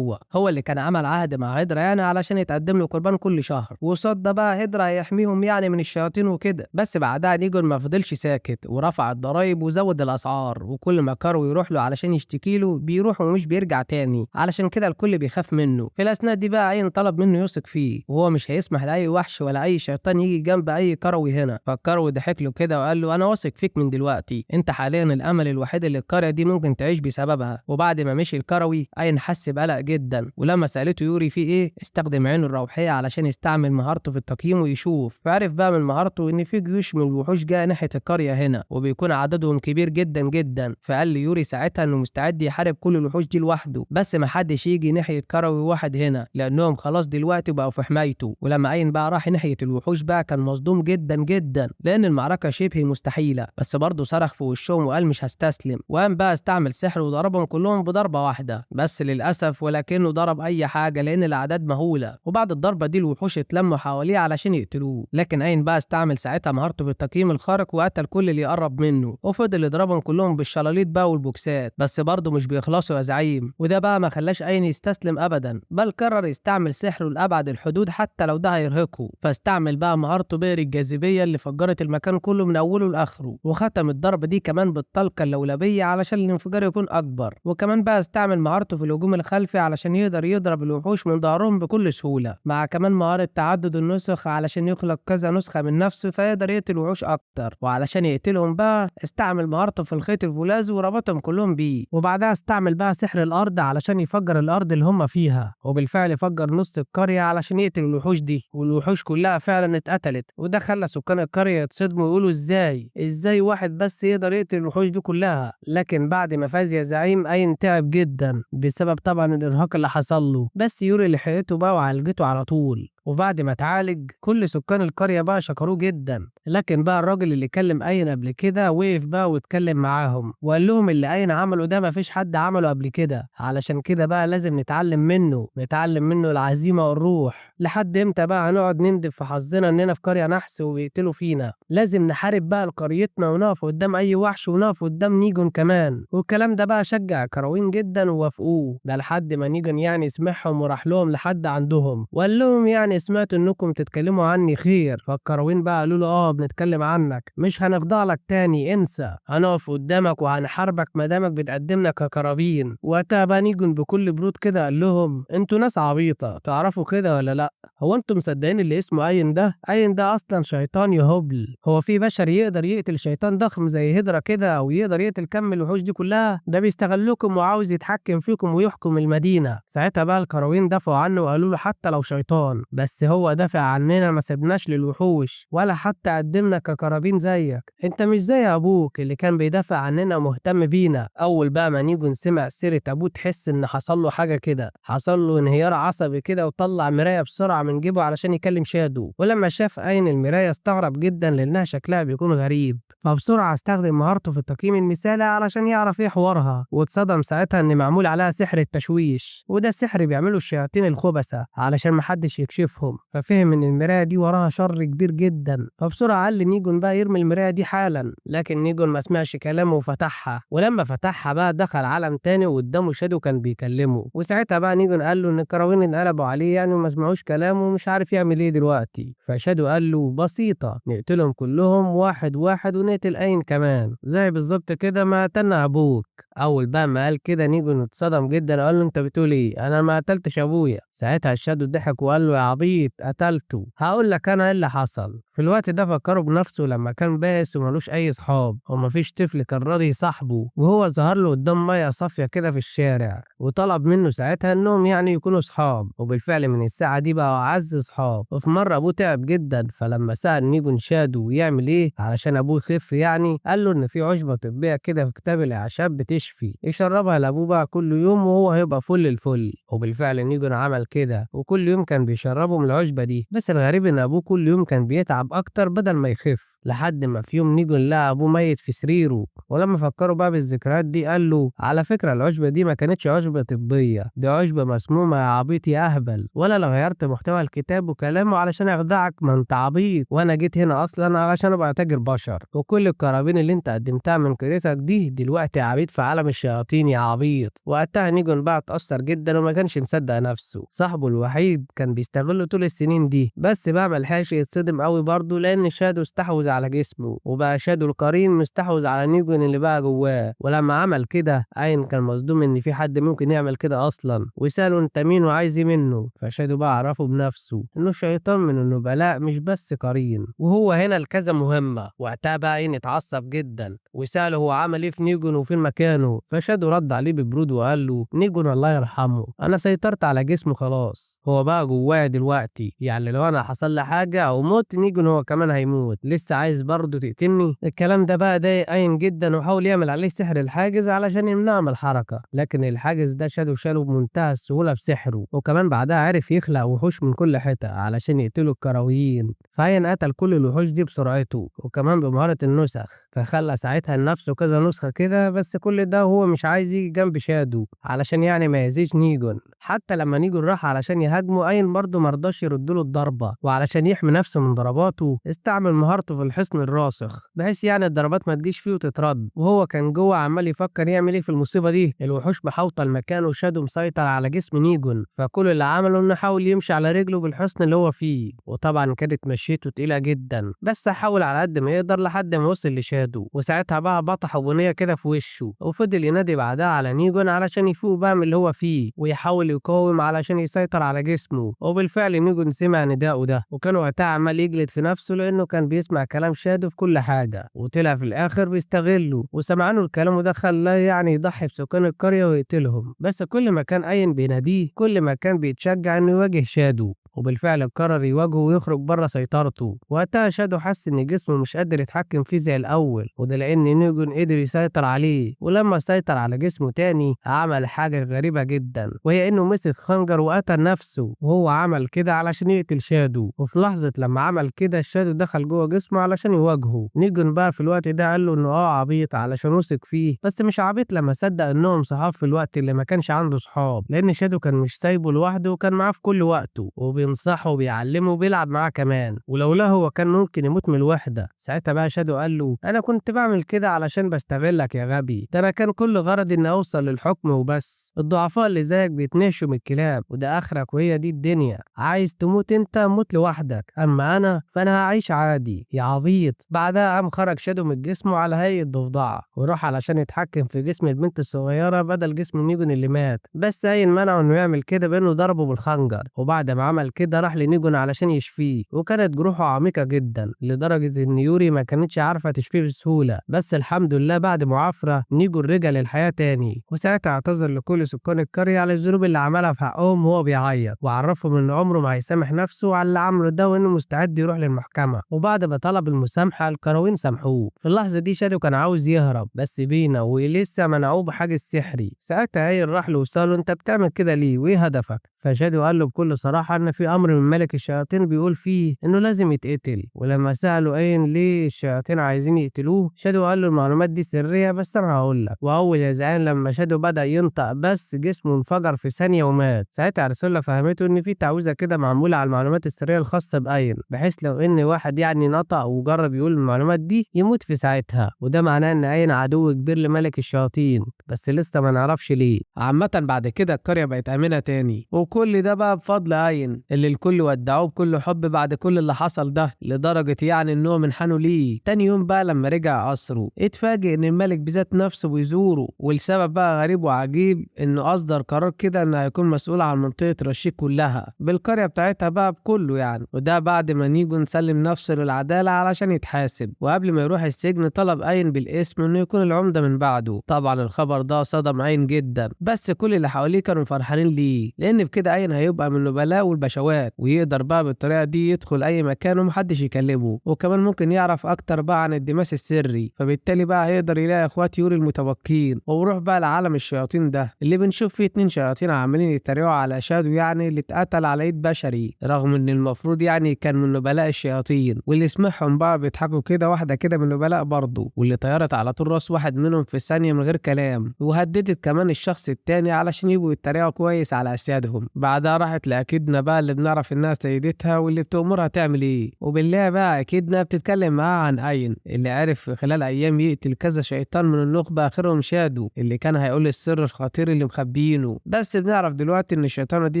Speaker 1: هو اللي كان عمل عهد مع هيدرا يعني علشان يتقدم له قربان كل شهر، وقصاد ده بقى هيدرا هيحميهم يعني من الشياطين وكده. بس بعدها نيجون ما فضلش ساكت ورفع الضرايب وزود الاسعار، وكل وكل ما كاروي يروح له علشان يشتكي له بيروح ومش بيرجع تاني، علشان كده الكل بيخاف منه. في الاثناء دي بقى اين طلب منه يثق فيه، وهو مش هيسمح لاي وحش ولا اي شيطان يجي جنب اي كروي هنا. فالكروي ضحك له كده وقال له انا واثق فيك من دلوقتي، انت حاليا الامل الوحيد اللي القرية دي ممكن تعيش بسببها. وبعد ما مشي الكروي اين حس بقلق جدا، ولما سالته يوري في ايه استخدم عينه الروحية علشان يستعمل مهارته في التقييم ويشوف، فعرف بقى من مهارته ان في جيوش من الوحوش جاية ناحية القرية هنا وبيكون عددهم كبير جدا جدا. فقال ليوري ساعتها انه مستعد يحارب كل الوحوش دي لوحده، بس ما حدش يجي ناحية كروي واحد هنا لانهم خلاص دلوقتي بقوا في حمايته. ولما اين بقى راح ناحية الوحوش بقى كان مصدوم جدا جدا لان المعركة شبه مستحيلة، بس برضه صرخ في وشهم وقال مش هستسلم، وقام بقى استعمل سحر وضربهم كلهم بضربه واحدة، بس للاسف ولكنه ضرب اي حاجة لان الاعداد مهولة. وبعد الضربة دي الوحوش اتلموا حواليه علشان يقتلوه، لكن اين بقى استعمل ساعتها مهارته في التقييم الخارق وقتل كل اللي يقرب منه، وفضل يضربهم كلهم بالشلاليت بقى والبوكسات، بس برضه مش بيخلصوا يا زعيم. وده بقى ما خلاش اين يستسلم ابدا، بل قرر يستعمل سحره لابعد الحدود حتى لو ده هيرهقه. فاستعمل بقى مهارته بئر الجاذبية اللي فجرت المكان كله من اوله لاخره، وختم الضربة دي كمان بالطلقه اللولبيه علشان الانفجار يكون اكبر. وكمان بقى استعمل مهارته في الهجوم الخلفي علشان يقدر يضرب الوحوش من ظهرهم بكل سهولة، مع كمان مهارة تعدد النسخ علشان يخلق كذا نسخه من نفسه فيقدر يقتل وحوش اكتر. وعلشان يقتلهم بقى استعمل مهارته في الخيط الفولاذ وربطهم كلهم بيه. وبعدها استعمل بقى سحر الارض علشان يفجر الارض اللي هم فيها، وبالفعل فجر نص القرية علشان يقتل الوحوش دي، والوحوش كلها فعلا اتقتلت. وده خلى سكان القرية يتصدموا ويقولوا ازاي واحد بس يقدر يقتل الوحوش دي كلها. لكن بعد ما فاز يا زعيم اين تعب جدا بسبب طبعا الارهاق اللي حصل له، بس يوري لحقته بقى وعالجته على طول. وبعد ما اتعالج كل سكان القرية بقى شكروه جدا، لكن بقى الراجل اللي كلم اين قبل كده وقف بقى واتكلم معاهم وقال لهم اللي اين عمله ده مفيش حد عمله قبل كده، علشان كده بقى لازم نتعلم منه، نتعلم منه العزيمة والروح. لحد امتى بقى هنقعد نندب في حظنا اننا في قرية نحس وبيقتلوا فينا؟ لازم نحارب بقى لقريتنا ونقف قدام اي وحش ونقف قدام نيجون كمان. والكلام ده بقى شجع كراوين جدا ووافقوه، ده لحد ما نيجون يعني سمعهم وراح لهم لحد عندهم وقال لهم يعني سمعت انكم تتكلموا عني خير. فالكراوين بقى قالوا له اه بنتكلم عنك، مش هنخضع لك تاني، انسى، هنقف قدامك وهنحاربك ما دامك بتقدمنا ككرابين. وقتها بقى نيجون بكل برود كده قال لهم انتوا ناس عبيطه، تعرفوا كده ولا لا؟ هو انتوا مصدقين اللي اسمه اين ده؟ اين ده اصلا شيطان يا هبل، هو في بشر يقدر يقتل شيطان ضخم زي هيدرا كده او يقدر يقتل كم الوحوش دي كلها؟ ده بيستغلكم وعاوز يتحكم فيكم ويحكم المدينة. ساعتها بقى الكراوين دافعوا عنه وقالوا له حتى لو شيطان بس هو دافع عننا، ما سبناش للوحوش ولا حتى قدمنا ككرابين زيك، انت مش زي ابوك اللي كان بيدافع عننا ومهتم بينا. اول بقى ما نيجون سمع سيره ابوه تحس ان حصل له حاجة كده، حصل له انهيار عصبي كده، وطلع مراية بسرعة من جيبه علشان يكلم شادو. ولما شاف اين المراية استغرب جدا لانها شكلها بيكون غريب، فبسرعه استخدم مهارته في التقييم المثالي علشان يعرف ايه حوارها، واتصدم ساعتها ان معمول عليها سحر التشويش، وده سحر بيعمله الشياطين الخبثه علشان محدش يكشفهم. ففهم ان المراية دي وراها شر كبير جدا، فبسرعه قال لنيجون بقى يرمي المراية دي حالا، لكن نيجون ما سمعش كلامه وفتحها. ولما فتحها بقى دخل عالم تاني وقدامه شادو كان بيكلمه، وساعتها بقى نيجون قال له ان الكراوين انقلبوا عليه يعني وما سمعوش كلامه ومش عارف يعمل ايه دلوقتي. فشادو قال له بسيطة، نقتلهم كلهم واحد واحد ونقتل اين كمان زي بالظبط كده ما قتلنا ابوك. اول بقى ما قال كده نيجون اتصدم جدا وقال له انت بتقول ايه؟ انا ما قتلتش ابويا. ساعتها الشادو ضحك وقال له يا عبيط قتلته، هقول لك انا ايه اللي حصل. في الوقت ده فكرة بنفسه لما كان بائس وملوش اي صحاب ومفيش طفل كان راضي يصاحبه، وهو ظهر له قدام مية صافية كده في الشارع وطلب منه ساعتها انهم يعني يكونوا صحاب، وبالفعل من الساعة دي بقوا اعز صحاب. وفي مرة ابوه تعب جدا، فلما سال نيجون شادو يعمل ايه علشان ابوه يخف يعني، قال له ان في عشبه طبية كده في كتاب الاعشاب بتشفي، يشربها لابوه بقى كل يوم وهو هيبقى فل الفل. وبالفعل نيجون عمل كده، وكل يوم كان بيشربه من العشبه دي، بس الغريب ان ابوه كل يوم كان بيتعب اكتر بدل ما يخف، لحد ما في يوم نيجون لقى ابوه ميت في سريره. ولما فكروا بقى بالذكريات دي قال له على فكرة العشبه دي ما كانتش عشبه طبية، دي عشبه مسمومة يا عبيط يا اهبل، ولا لو غيرت محتوى الكتاب وكلامه علشان اخدعك، ما انت عبيط، وانا جيت هنا اصلا علشان ابقى تاجر بشر، وكل الكرابين اللي انت قدمتها من قريتك دي دلوقتي عبيد في عالم الشياطين يا عبيط. وقتها نيجون بقى اتأثر جدا وما كانش مصدق نفسه، صاحبه الوحيد كان بيستغله طول السنين دي، بس بقى ملحقش يتصدم قوي برضه لان شادو استحوذ على جسمه، وبقى شادو القرين مستحوذ على نيجون اللي بقى جواه. ولما عمل كده اين كان مصدوم ان في حد ممكن يعمل كده اصلا، وسأله انت مين وعايز ايه منه. فشادو بقى عرفه بنفسه انه شيطان من النبلاء مش بس قرين، وهو هنا لكذا مهمة. وقتها بقى اين اتعصب جدا وسأله هو عمل ايه في نيجون وفين مكانه. فشادو رد عليه ببرود وقال له نيجون الله يرحمه، انا سيطرت على جسمه خلاص، هو بقى جوايا دلوقتي، يعني لو انا حصل لي حاجة او موت نيجون هو كمان هيموت، لسه عايز برضه تقتلني؟ الكلام ده بقى ضايق اين جدا، وحاول يعمل عليه سحر الحاجز علشان يمنعه من الحركة، لكن الحاجز ده شادو شاله بمنتهى السهولة بسحره. وكمان بعدها عرف يخلق وحوش من كل حتة علشان يقتلوا الكرويين، فاين قتل كل الوحوش دي بسرعته وكمان بمهارة النسخ، فخلى ساعتها لنفسه كذا نسخة كده، بس كل ده وهو مش عايز يجي جنب شادو علشان يعني ما يأذيش نيجون. حتى لما نيجون راح علشان يهاجمه اين برضه مرضاش يرد له الضربة، وعلشان يحمي نفسه من ضرباته استعمل مهارته في الحصن الراسخ بحيث يعني الضربات ما تجيش فيه وتترد. وهو كان جوه عمال يفكر يعمل ايه في المصيبة دي، الوحوش محاوطة المكان وشادو مسيطر على جسم نيجون، فكل اللي عمله انه حاول يمشي على رجله بالحصن اللي هو فيه، وطبعا كانت مشيته تقيلة جدا، بس حاول على قد ما يقدر لحد ما وصل لشادو. وساعتها بقى بطحه بنية كده في وشه، وفضل ينادي بعدها على نيجون علشان يفوق بقى من اللي هو فيه ويحاول يقاوم علشان يسيطر على جسمه. وبالفعل نيجون سمع نداءه ده، وكان وقتها عمال يجلد في نفسه لانه كان بيسمع كلام شادو في كل حاجة، وطلع في الاخر بيستغله وسمعانه الكلام ده خلاه يعني يضحي بسكان القرية ويقتلهم. بس كل ما كان اين بيناديه كل ما كان بيتشجع انه يواجه شادو، وبالفعل قرر يواجهه ويخرج بره سيطرته. وقتها شادو حس ان جسمه مش قادر يتحكم فيه زي الاول، وده لان نيجون قدر يسيطر عليه. ولما سيطر على جسمه تاني عمل حاجة غريبة جدا، وهي انه مسك خنجر وقتل نفسه، وهو عمل كده علشان يقتل شادو. وفي لحظة لما عمل كده الشادو دخل جوه جسمه علشان يواجهه. نيجون بقى في الوقت ده قال له انه عبيط علشان وثق فيه، بس مش عبيط لما صدق انهم صحاب في الوقت اللي ما كانش عنده صحاب، لان شادو كان مش سايبه لوحده وكان معاه في كل وقته وبينصحه وبيعلمه وبيلعب معاه كمان، ولولا هو كان ممكن يموت من الوحدة. ساعتها بقى شادو قال له انا كنت بعمل كده علشان بستغلك يا غبي، ده انا كان كل غرضي اني اوصل للحكم وبس، الضعفاء اللي زيك بيتنشوا من الكلاب وده اخرك وهي دي الدنيا، عايز تموت انت موت لوحدك، اما انا فانا هعيش عادي يا عبيط. بعدها قام خرج شادو من جسمه على هيئة ضفدعة وراح علشان يتحكم في جسم البنت الصغيرة بدل جسم نيجون اللي مات، بس اين منعه انه يعمل كده بانه ضربه بالخنجر. وبعد ما عمل كده راح لنيجون علشان يشفيه، وكانت جروحه عميقة جدا لدرجة ان يوري ما كانتش عارفة تشفيه بسهولة، بس الحمد لله بعد معافرة نيجون رجع للحياة تاني. وساعتها اعتذر لكل سكان القرية على الذنوب اللي عملها في حقهم وهو بيعيط، وعرفهم ان عمره ما هيسامح نفسه على اللي عمله ده وانه مستعد يروح للمحكمة. وبعد ما طلب المسامحة الكروين سامحوه. في اللحظة دي شادو كان عاوز يهرب، بس بينا ولسه منعوه بحاجز سحري. ساعتها اين راح له وسأله انت بتعمل كده ليه وايه هدفك؟ فشادو قال له بكل صراحة ان في امر من ملك الشياطين بيقول فيه انه لازم يتقتل. ولما سأله اين ليه الشياطين عايزين يقتلوه، شادو قال له المعلومات دي سرية بس انا هقول لك. واول يا زعان لما شادو بدأ ينطق بس جسمه انفجر في ثانية ومات. ساعتها ارسولا فهمته ان في تعويذة كده معمولة على المعلومات السرية الخاصة باين، بحيث لو ان واحد يعني نطق وجرب يقول المعلومات دي يموت في ساعتها، وده معناه ان اين عدو كبير لملك الشياطين، بس لسه ما نعرفش ليه. عامة بعد كده القرية بقت آمنة تاني، وكل ده بقى بفضل اين اللي الكل ودعوة بكل حب بعد كل اللي حصل ده، لدرجة يعني انهم انحنوا ليه. تاني يوم بقى لما رجع قصره اتفاجئ ان الملك بذات نفسه بيزوره، والسبب بقى غريب وعجيب، انه اصدر قرار كده انه هيكون مسؤول عن منطقة رشيد كلها بالقرية بتاعتها بقى بكله يعني، وده بعد ما نيجون سلم نفسه للعدالة علشان يتحاسب. وقبل ما يروح السجن طلب اين بالاسم انه يكون العمدة من بعده. طبعا الخبر ده صدم اين جدا، بس كل اللي حواليه كانوا فرحانين ليه، لان بكده اين هيبقى من النبلاء والبشوات، ويقدر بقى بالطريقة دي يدخل اي مكان ومحدش يكلمه، وكمان ممكن يعرف اكتر بقى عن الدماس السري، فبالتالي بقى هيقدر يلاقي اخوات يوري المتبقين. ويروح بقى لعالم الشياطين ده اللي بنشوف فيه 2 شياطين عمالين يتريقوا على شادو يعني اللي اتقتل على ايد بشري، رغم ان المفروض يعني كان من نبلاء الشياطين. واللي سمعهم بقى بيضحكوا كده واحدة كده من نبلاء برضه، واللي طيرت على طول راس واحد منهم في ثانية من غير كلام، وهددت كمان الشخص التاني علشان يبقوا يتريقوا كويس على اسيادهم. بعدها راحت لاكيدنا بقى اللي اللي بنعرف انها سيدتها واللي بتأمرها تعمل ايه. وبالله بقى اكيدنا بتتكلم معاها عن اين اللي عرف في خلال ايام يقتل كذا شيطان من النخبة اخرهم شادو اللي كان هيقول السر الخطير اللي مخبيينه. بس بنعرف دلوقتي ان الشيطانة دي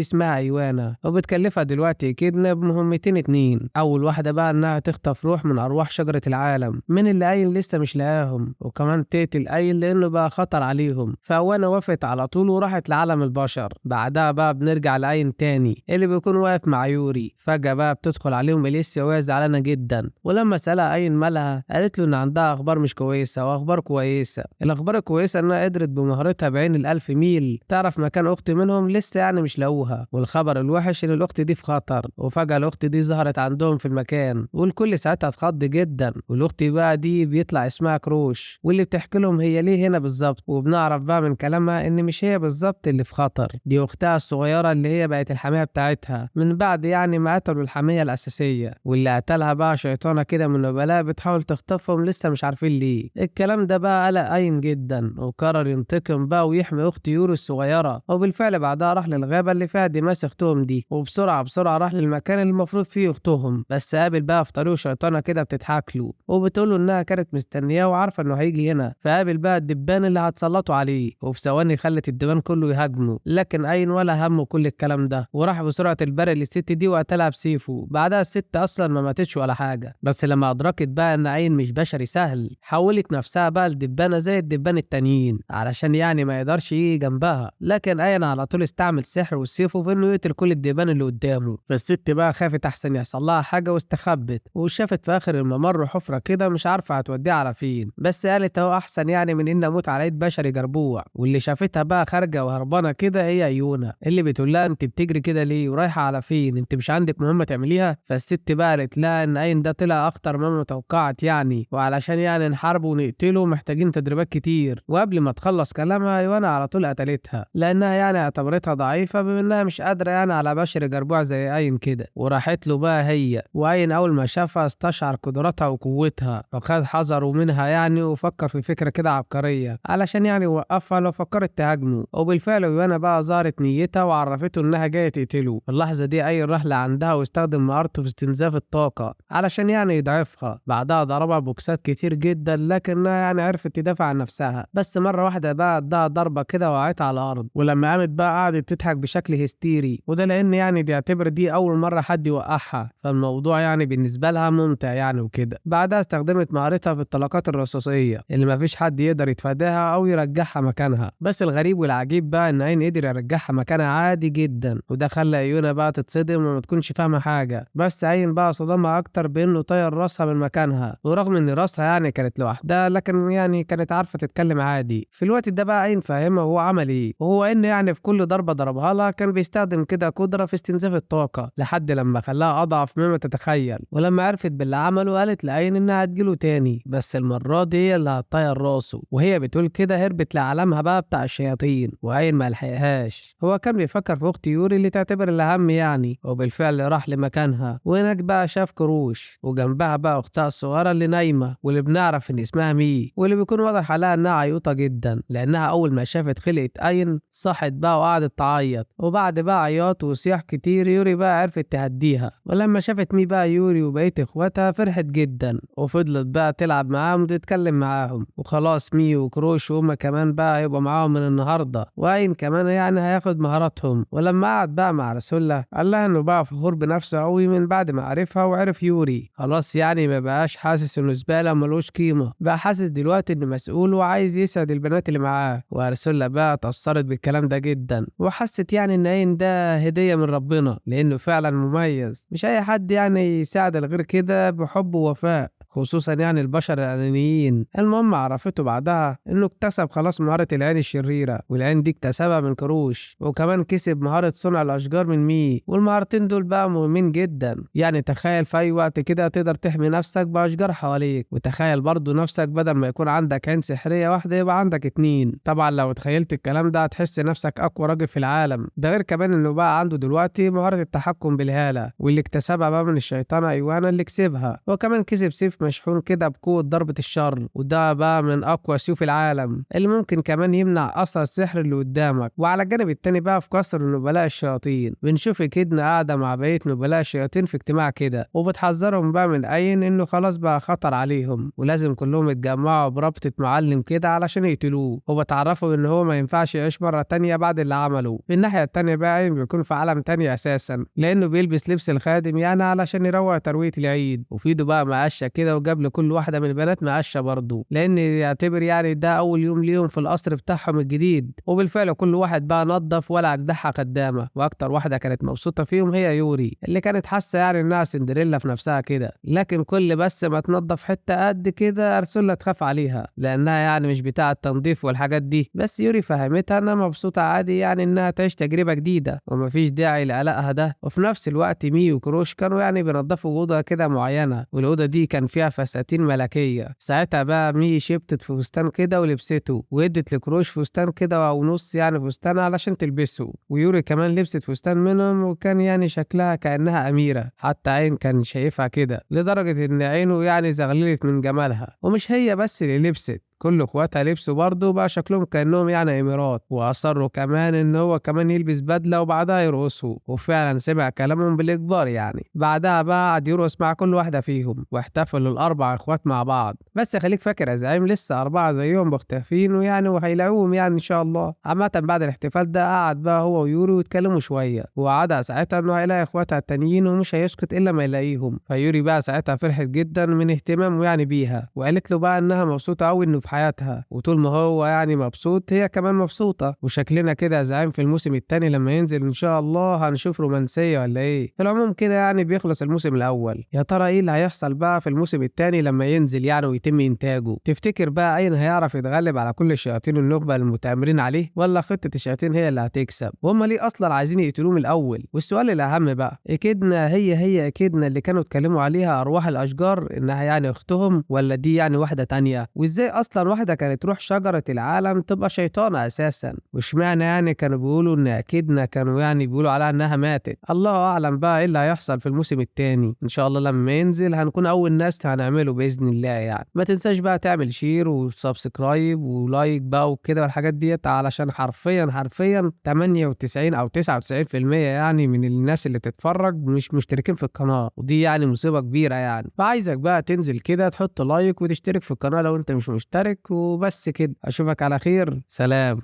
Speaker 1: اسمها ايوانا، وبتكلفها دلوقتي اكيدنا بمهمتين اتنين. اول واحدة بقى انها تخطف روح من ارواح شجرة العالم من اللي اين لسه مش لاقاهم، وكمان تقتل اين لانه بقى خطر عليهم. فاوانا وافقت على طول وراحت لعالم البشر. بعدها بقى بنرجع لاين تاني اللي بيكون واقف مع يوري. فجأة بقى بتدخل عليهم اليسيا وهي زعلانة جدا، ولما سألها اين مالها قالت له ان عندها اخبار مش كويسة واخبار كويسة. الاخبار الكويسة انها قدرت بمهارتها بعين الالف ميل تعرف مكان اخت منهم لسه يعني مش لاقوها، والخبر الوحش ان الاخت دي في خطر. وفجأة الاخت دي ظهرت عندهم في المكان والكل ساعتها اتخض جدا. والاخت بقى دي بيطلع اسمها كروش، واللي بتحكي لهم هي ليه هنا بالظبط، وبنعرف بقى من كلامها ان مش هي بالظبط اللي في خطر، دي اختها الصغيرة اللي هي بقت الحماية بتاعتها من بعد يعني ما قتلوا الحمية الاساسية، واللي قتلها بقى شيطانه كده من نبلاء بتحاول تخطفهم لسه مش عارفين ليه. الكلام ده بقى قلق اين جدا، وقرر ينتقم بقى ويحمي اخت يوري الصغيرة. وبالفعل بعدها راح للغابه اللي فيها ديماس اختهم دي، وبسرعة بسرعة راح للمكان اللي المفروض فيه اختهم، بس قابل بقى في طريقه شيطانه كده بتضحك له وبتقول له انها كانت مستنياه وعارفه انه هيجي هنا. فقابل بقى الدبان اللي هتسلطوا عليه، وفي ثواني خلت الدبان كله يهاجمه، لكن اين ولا همه كل الكلام ده، وراح بسرعة البرق للست دي وقتلها بسيفه. بعدها الست اصلا ما ماتتش ولا حاجة، بس لما ادركت بقى ان اين مش بشري سهل حولت نفسها بقى لدبانه زي الدبان التانيين علشان يعني ما يقدرش يجي جنبها. لكن اين على طول استعمل سحر وسيفه في انه يقتل كل الدبان اللي قدامه. فالست بقى خافت احسن يحصل لها حاجة واستخبت، وشافت في اخر الممر حفره كده مش عارفه هتوديها على فين، بس قالت اهو احسن يعني من ان اموت على ايد بشري جربوع. واللي شافتها بقى خارجه وهربانه كده هي ايونا اللي بتقول لها انت بتجري كده ليه ورايحه على فين، انت مش عندك مهمة تعمليها؟ فالست بقى قالت لها ان اين ده طلع اخطر مما توقعت يعني، وعلشان يعني نحاربه ونقتله محتاجين تدريبات كتير. وقبل ما تخلص كلامها ايوانا على طول قتلتها لانها يعني اعتبرتها ضعيفة بما انها مش قادرة يعني على بشر جربوع زي اين كده. وراحت له بقى هي، واين اول ما شافها استشعر قدراتها وقوتها فخد حذره منها يعني، وفكر في فكرة كده عبقرية علشان يعني يوقفها لو فكرت تهاجمه. وبالفعل ايوانا بقى ظهرت نيتها وعرفته انها جاية تقتله. في اللحظة دي اين راح لعندها واستخدم مهارته في استنزاف الطاقة علشان يعني يضعفها. بعدها ضربها بوكسات كتير جدا لكنها يعني عرفت تدافع عن نفسها، بس مرة واحدة بقى اداها ضربه كده وقعت على الارض. ولما قامت بقى قعدت تضحك بشكل هستيري، وده لان يعني دي اعتبر دي اول مرة حد يوقعها، فالموضوع يعني بالنسبة لها ممتع يعني وكده. بعدها استخدمت مهارتها في الطلقات الرصاصيه اللي مفيش حد يقدر يتفاداها او يرجعها مكانها. بس الغريب والعجيب بقى ان اين قدر يرجعها مكانها عادي جدا، وده خلى ايونا بقى تتصدم وما تكونش فاهمه حاجة. بس اين بقى صدمها اكتر بانه طير راسها من مكانها، ورغم ان راسها يعني كانت لوحدها لكن يعني كانت عارفه تتكلم عادي. في الوقت ده بقى اين فاهمها وهو عمل ايه، وهو انه يعني في كل ضربه ضربها لها كان بيستخدم كده قدره في استنزاف الطاقة لحد لما خلاها اضعف مما تتخيل. ولما عرفت باللي عمله قالت لاين انها هتجيله تاني، بس المرة دي هي اللي هتطير راسه. وهي بتقول كده هربت لعالمها بقى بتاع الشياطين، واين ما لحقهاش. هو كان بيفكر في اخت يوري اللي تعتبر الاهم يعني، وبالفعل راح لمكانها. وهناك بقى شاف كروش وجنبها بقى اختها الصغيرة اللي نايمة واللي بنعرف ان اسمها مي، واللي بيكون واضح عليها انها عيوطه جدا لانها اول ما شافت خلقه اين صحت بقى وقعدت تعيط. وبعد بقى عياط وصياح كتير يوري بقى عرفت تهديها. ولما شافت مي بقى يوري وبقية اخواتها فرحت جدا، وفضلت بقى تلعب معاهم وتتكلم معاهم. وخلاص مي وكروش وهما كمان بقى هيبقوا معاهم من النهارده، واين كمان يعني هياخد مهاراتهم. ولما قعد بقى مع رسولة قال لها انه بقى فخور بنفسه قوي من بعد ما عرفها وعرف يوري، خلاص يعني ما بقاش حاسس انه زبالة ملوش قيمة، بقى حاسس دلوقتي انه مسؤول وعايز يسعد البنات اللي معاه. وارسولا بقى اتأثرت بالكلام ده جدا، وحست يعني ان اين ده هديه من ربنا لانه فعلا مميز، مش اي حد يعني يساعد الغير كده بحب ووفاء، خصوصا يعني البشر الانانيين. المهم عرفته بعدها انه اكتسب خلاص مهارة العين الشريرة، والعين دي اكتسبها من كروش، وكمان كسب مهارة صنع الاشجار من مي، والمهارتين دول بقى مهمين جدا. يعني تخيل في اي وقت كده تقدر تحمي نفسك باشجار حواليك، وتخيل برضو نفسك بدل ما يكون عندك عين سحرية واحدة يبقى عندك اتنين. طبعا لو تخيلت الكلام ده هتحس نفسك اقوى راجل في العالم. ده غير كمان انه بقى عنده دلوقتي مهارة التحكم بالهالة واللي اكتسبها بقى من الشيطانة ايوانا اللي كسبها، وكمان كسب سيف سيف مشحون كده بقوة ضربة الشر، وده بقى من اقوى سيوف العالم اللي ممكن كمان يمنع اثر السحر اللي قدامك. وعلى الجانب التاني بقى في قصر نبلاء الشياطين بنشوف إيكيدنا قاعدة مع بقية نبلاء الشياطين في اجتماع كده، وبتحذرهم بقى من أين انه خلاص بقى خطر عليهم ولازم كلهم يتجمعوا برابطة معلم كده علشان يقتلوه، وبتعرفوا ان هو ما ينفعش يعيش مرة تانية بعد اللي عمله. في الناحية التانية بقى أين بيكون في عالم تاني اساسا، لانه بيلبس لبس الخادم يعني علشان يروق تروية العيد، وفي ايده بقى مقشة كده وجاب لكل واحدة من البنات مقشة برضه، لان يعتبر يعني ده اول يوم ليهم في القصر بتاعهم الجديد. وبالفعل كل واحد بقى نظف ولا اجدعها خدامة، واكتر واحدة كانت مبسوطة فيهم هي يوري اللي كانت حاسة يعني انها سندريلا في نفسها كده، لكن كل بس ما تنظف حتة قد كده ارسولا تخاف عليها لانها يعني مش بتاعة تنظيف والحاجات دي. بس يوري فهمتها انها مبسوطة عادي يعني انها تعيش تجربة جديدة ومفيش داعي لقلقها ده. وفي نفس الوقت مي وكروش كانوا يعني بينظفوا أوضة كده معينة، والأوضة دي كان فيها فساتين ملكية. ساعتها بقى مي شبتت في فستان كده ولبسته، وادت لكروش فستان كده او نص يعني فستان علشان تلبسه، ويوري كمان لبست فستان منهم وكان يعني شكلها كأنها أميرة، حتى عين كان شايفها كده لدرجة إن عينه يعني زغللت من جمالها. ومش هي بس اللي لبست، كل اخواتها لبسوا برضه بقى شكلهم كأنهم يعني اميرات، واصروا كمان ان هو كمان يلبس بدله وبعدها يرقصوا، وفعلا سمع كلامهم بالاجبار يعني. بعدها بقى قعد يرقص مع كل واحدة فيهم، واحتفلوا الاربع اخوات مع بعض. بس خليك فاكر يا زعيم لسه 4 زيهم مختفين ويعني وهيلاقوهم يعني ان شاء الله. عامة بعد الاحتفال ده قعد بقى هو ويوري ويتكلموا شوية، ووعدها ساعتها انه هيلاقي اخواتها التانيين ومش هيسكت الا ما يلاقيهم. فيوري بقى ساعتها فرحت جدا من اهتمامه يعني بيها، وقالت له بقى انها مبسوطة قوي انه في حياتها، وطول ما هو يعني مبسوط هي كمان مبسوطة. وشكلنا كده يا زعيم في الموسم الثاني لما ينزل ان شاء الله هنشوف رومانسية ولا ايه. في العموم كده يعني بيخلص الموسم الاول، يا ترى ايه اللي هيحصل بقى في الموسم الثاني لما ينزل يعني ويتم انتاجه؟ تفتكر بقى اين هيعرف يتغلب على كل الشياطين النخبة المتآمرين عليه، ولا خطه الشياطين هي اللي هتكسب؟ وهم ليه اصلا عايزين يقتلوه من الاول؟ والسؤال الاهم بقى، اكيدنا هي اكيدنا اللي كانوا اتكلموا عليها ارواح الاشجار انها يعني اختهم، ولا دي يعني واحدة تانية؟ وازاي اصلا واحدة كانت روح شجرة العالم تبقى شيطانه اساسا؟ واشمعنى يعني كانوا بيقولوا ان اكيدنا كانوا يعني بيقولوا عليها انها ماتت؟ الله اعلم بقى ايه اللي هيحصل في الموسم الثاني. ان شاء الله لما ينزل هنكون اول ناس هنعمله باذن الله يعني. ما تنساش بقى تعمل share و subscribe و like بقى وكده والحاجات ديت، علشان حرفيا حرفيا 98 او 99% يعني من الناس اللي بتتفرج مش مشتركين في القناة، ودي يعني مصيبة كبيرة يعني. فعايزك بقى تنزل كده تحط like وتشترك في القناة لو انت مش مشترك، وبس كده. اشوفك على خير، سلام.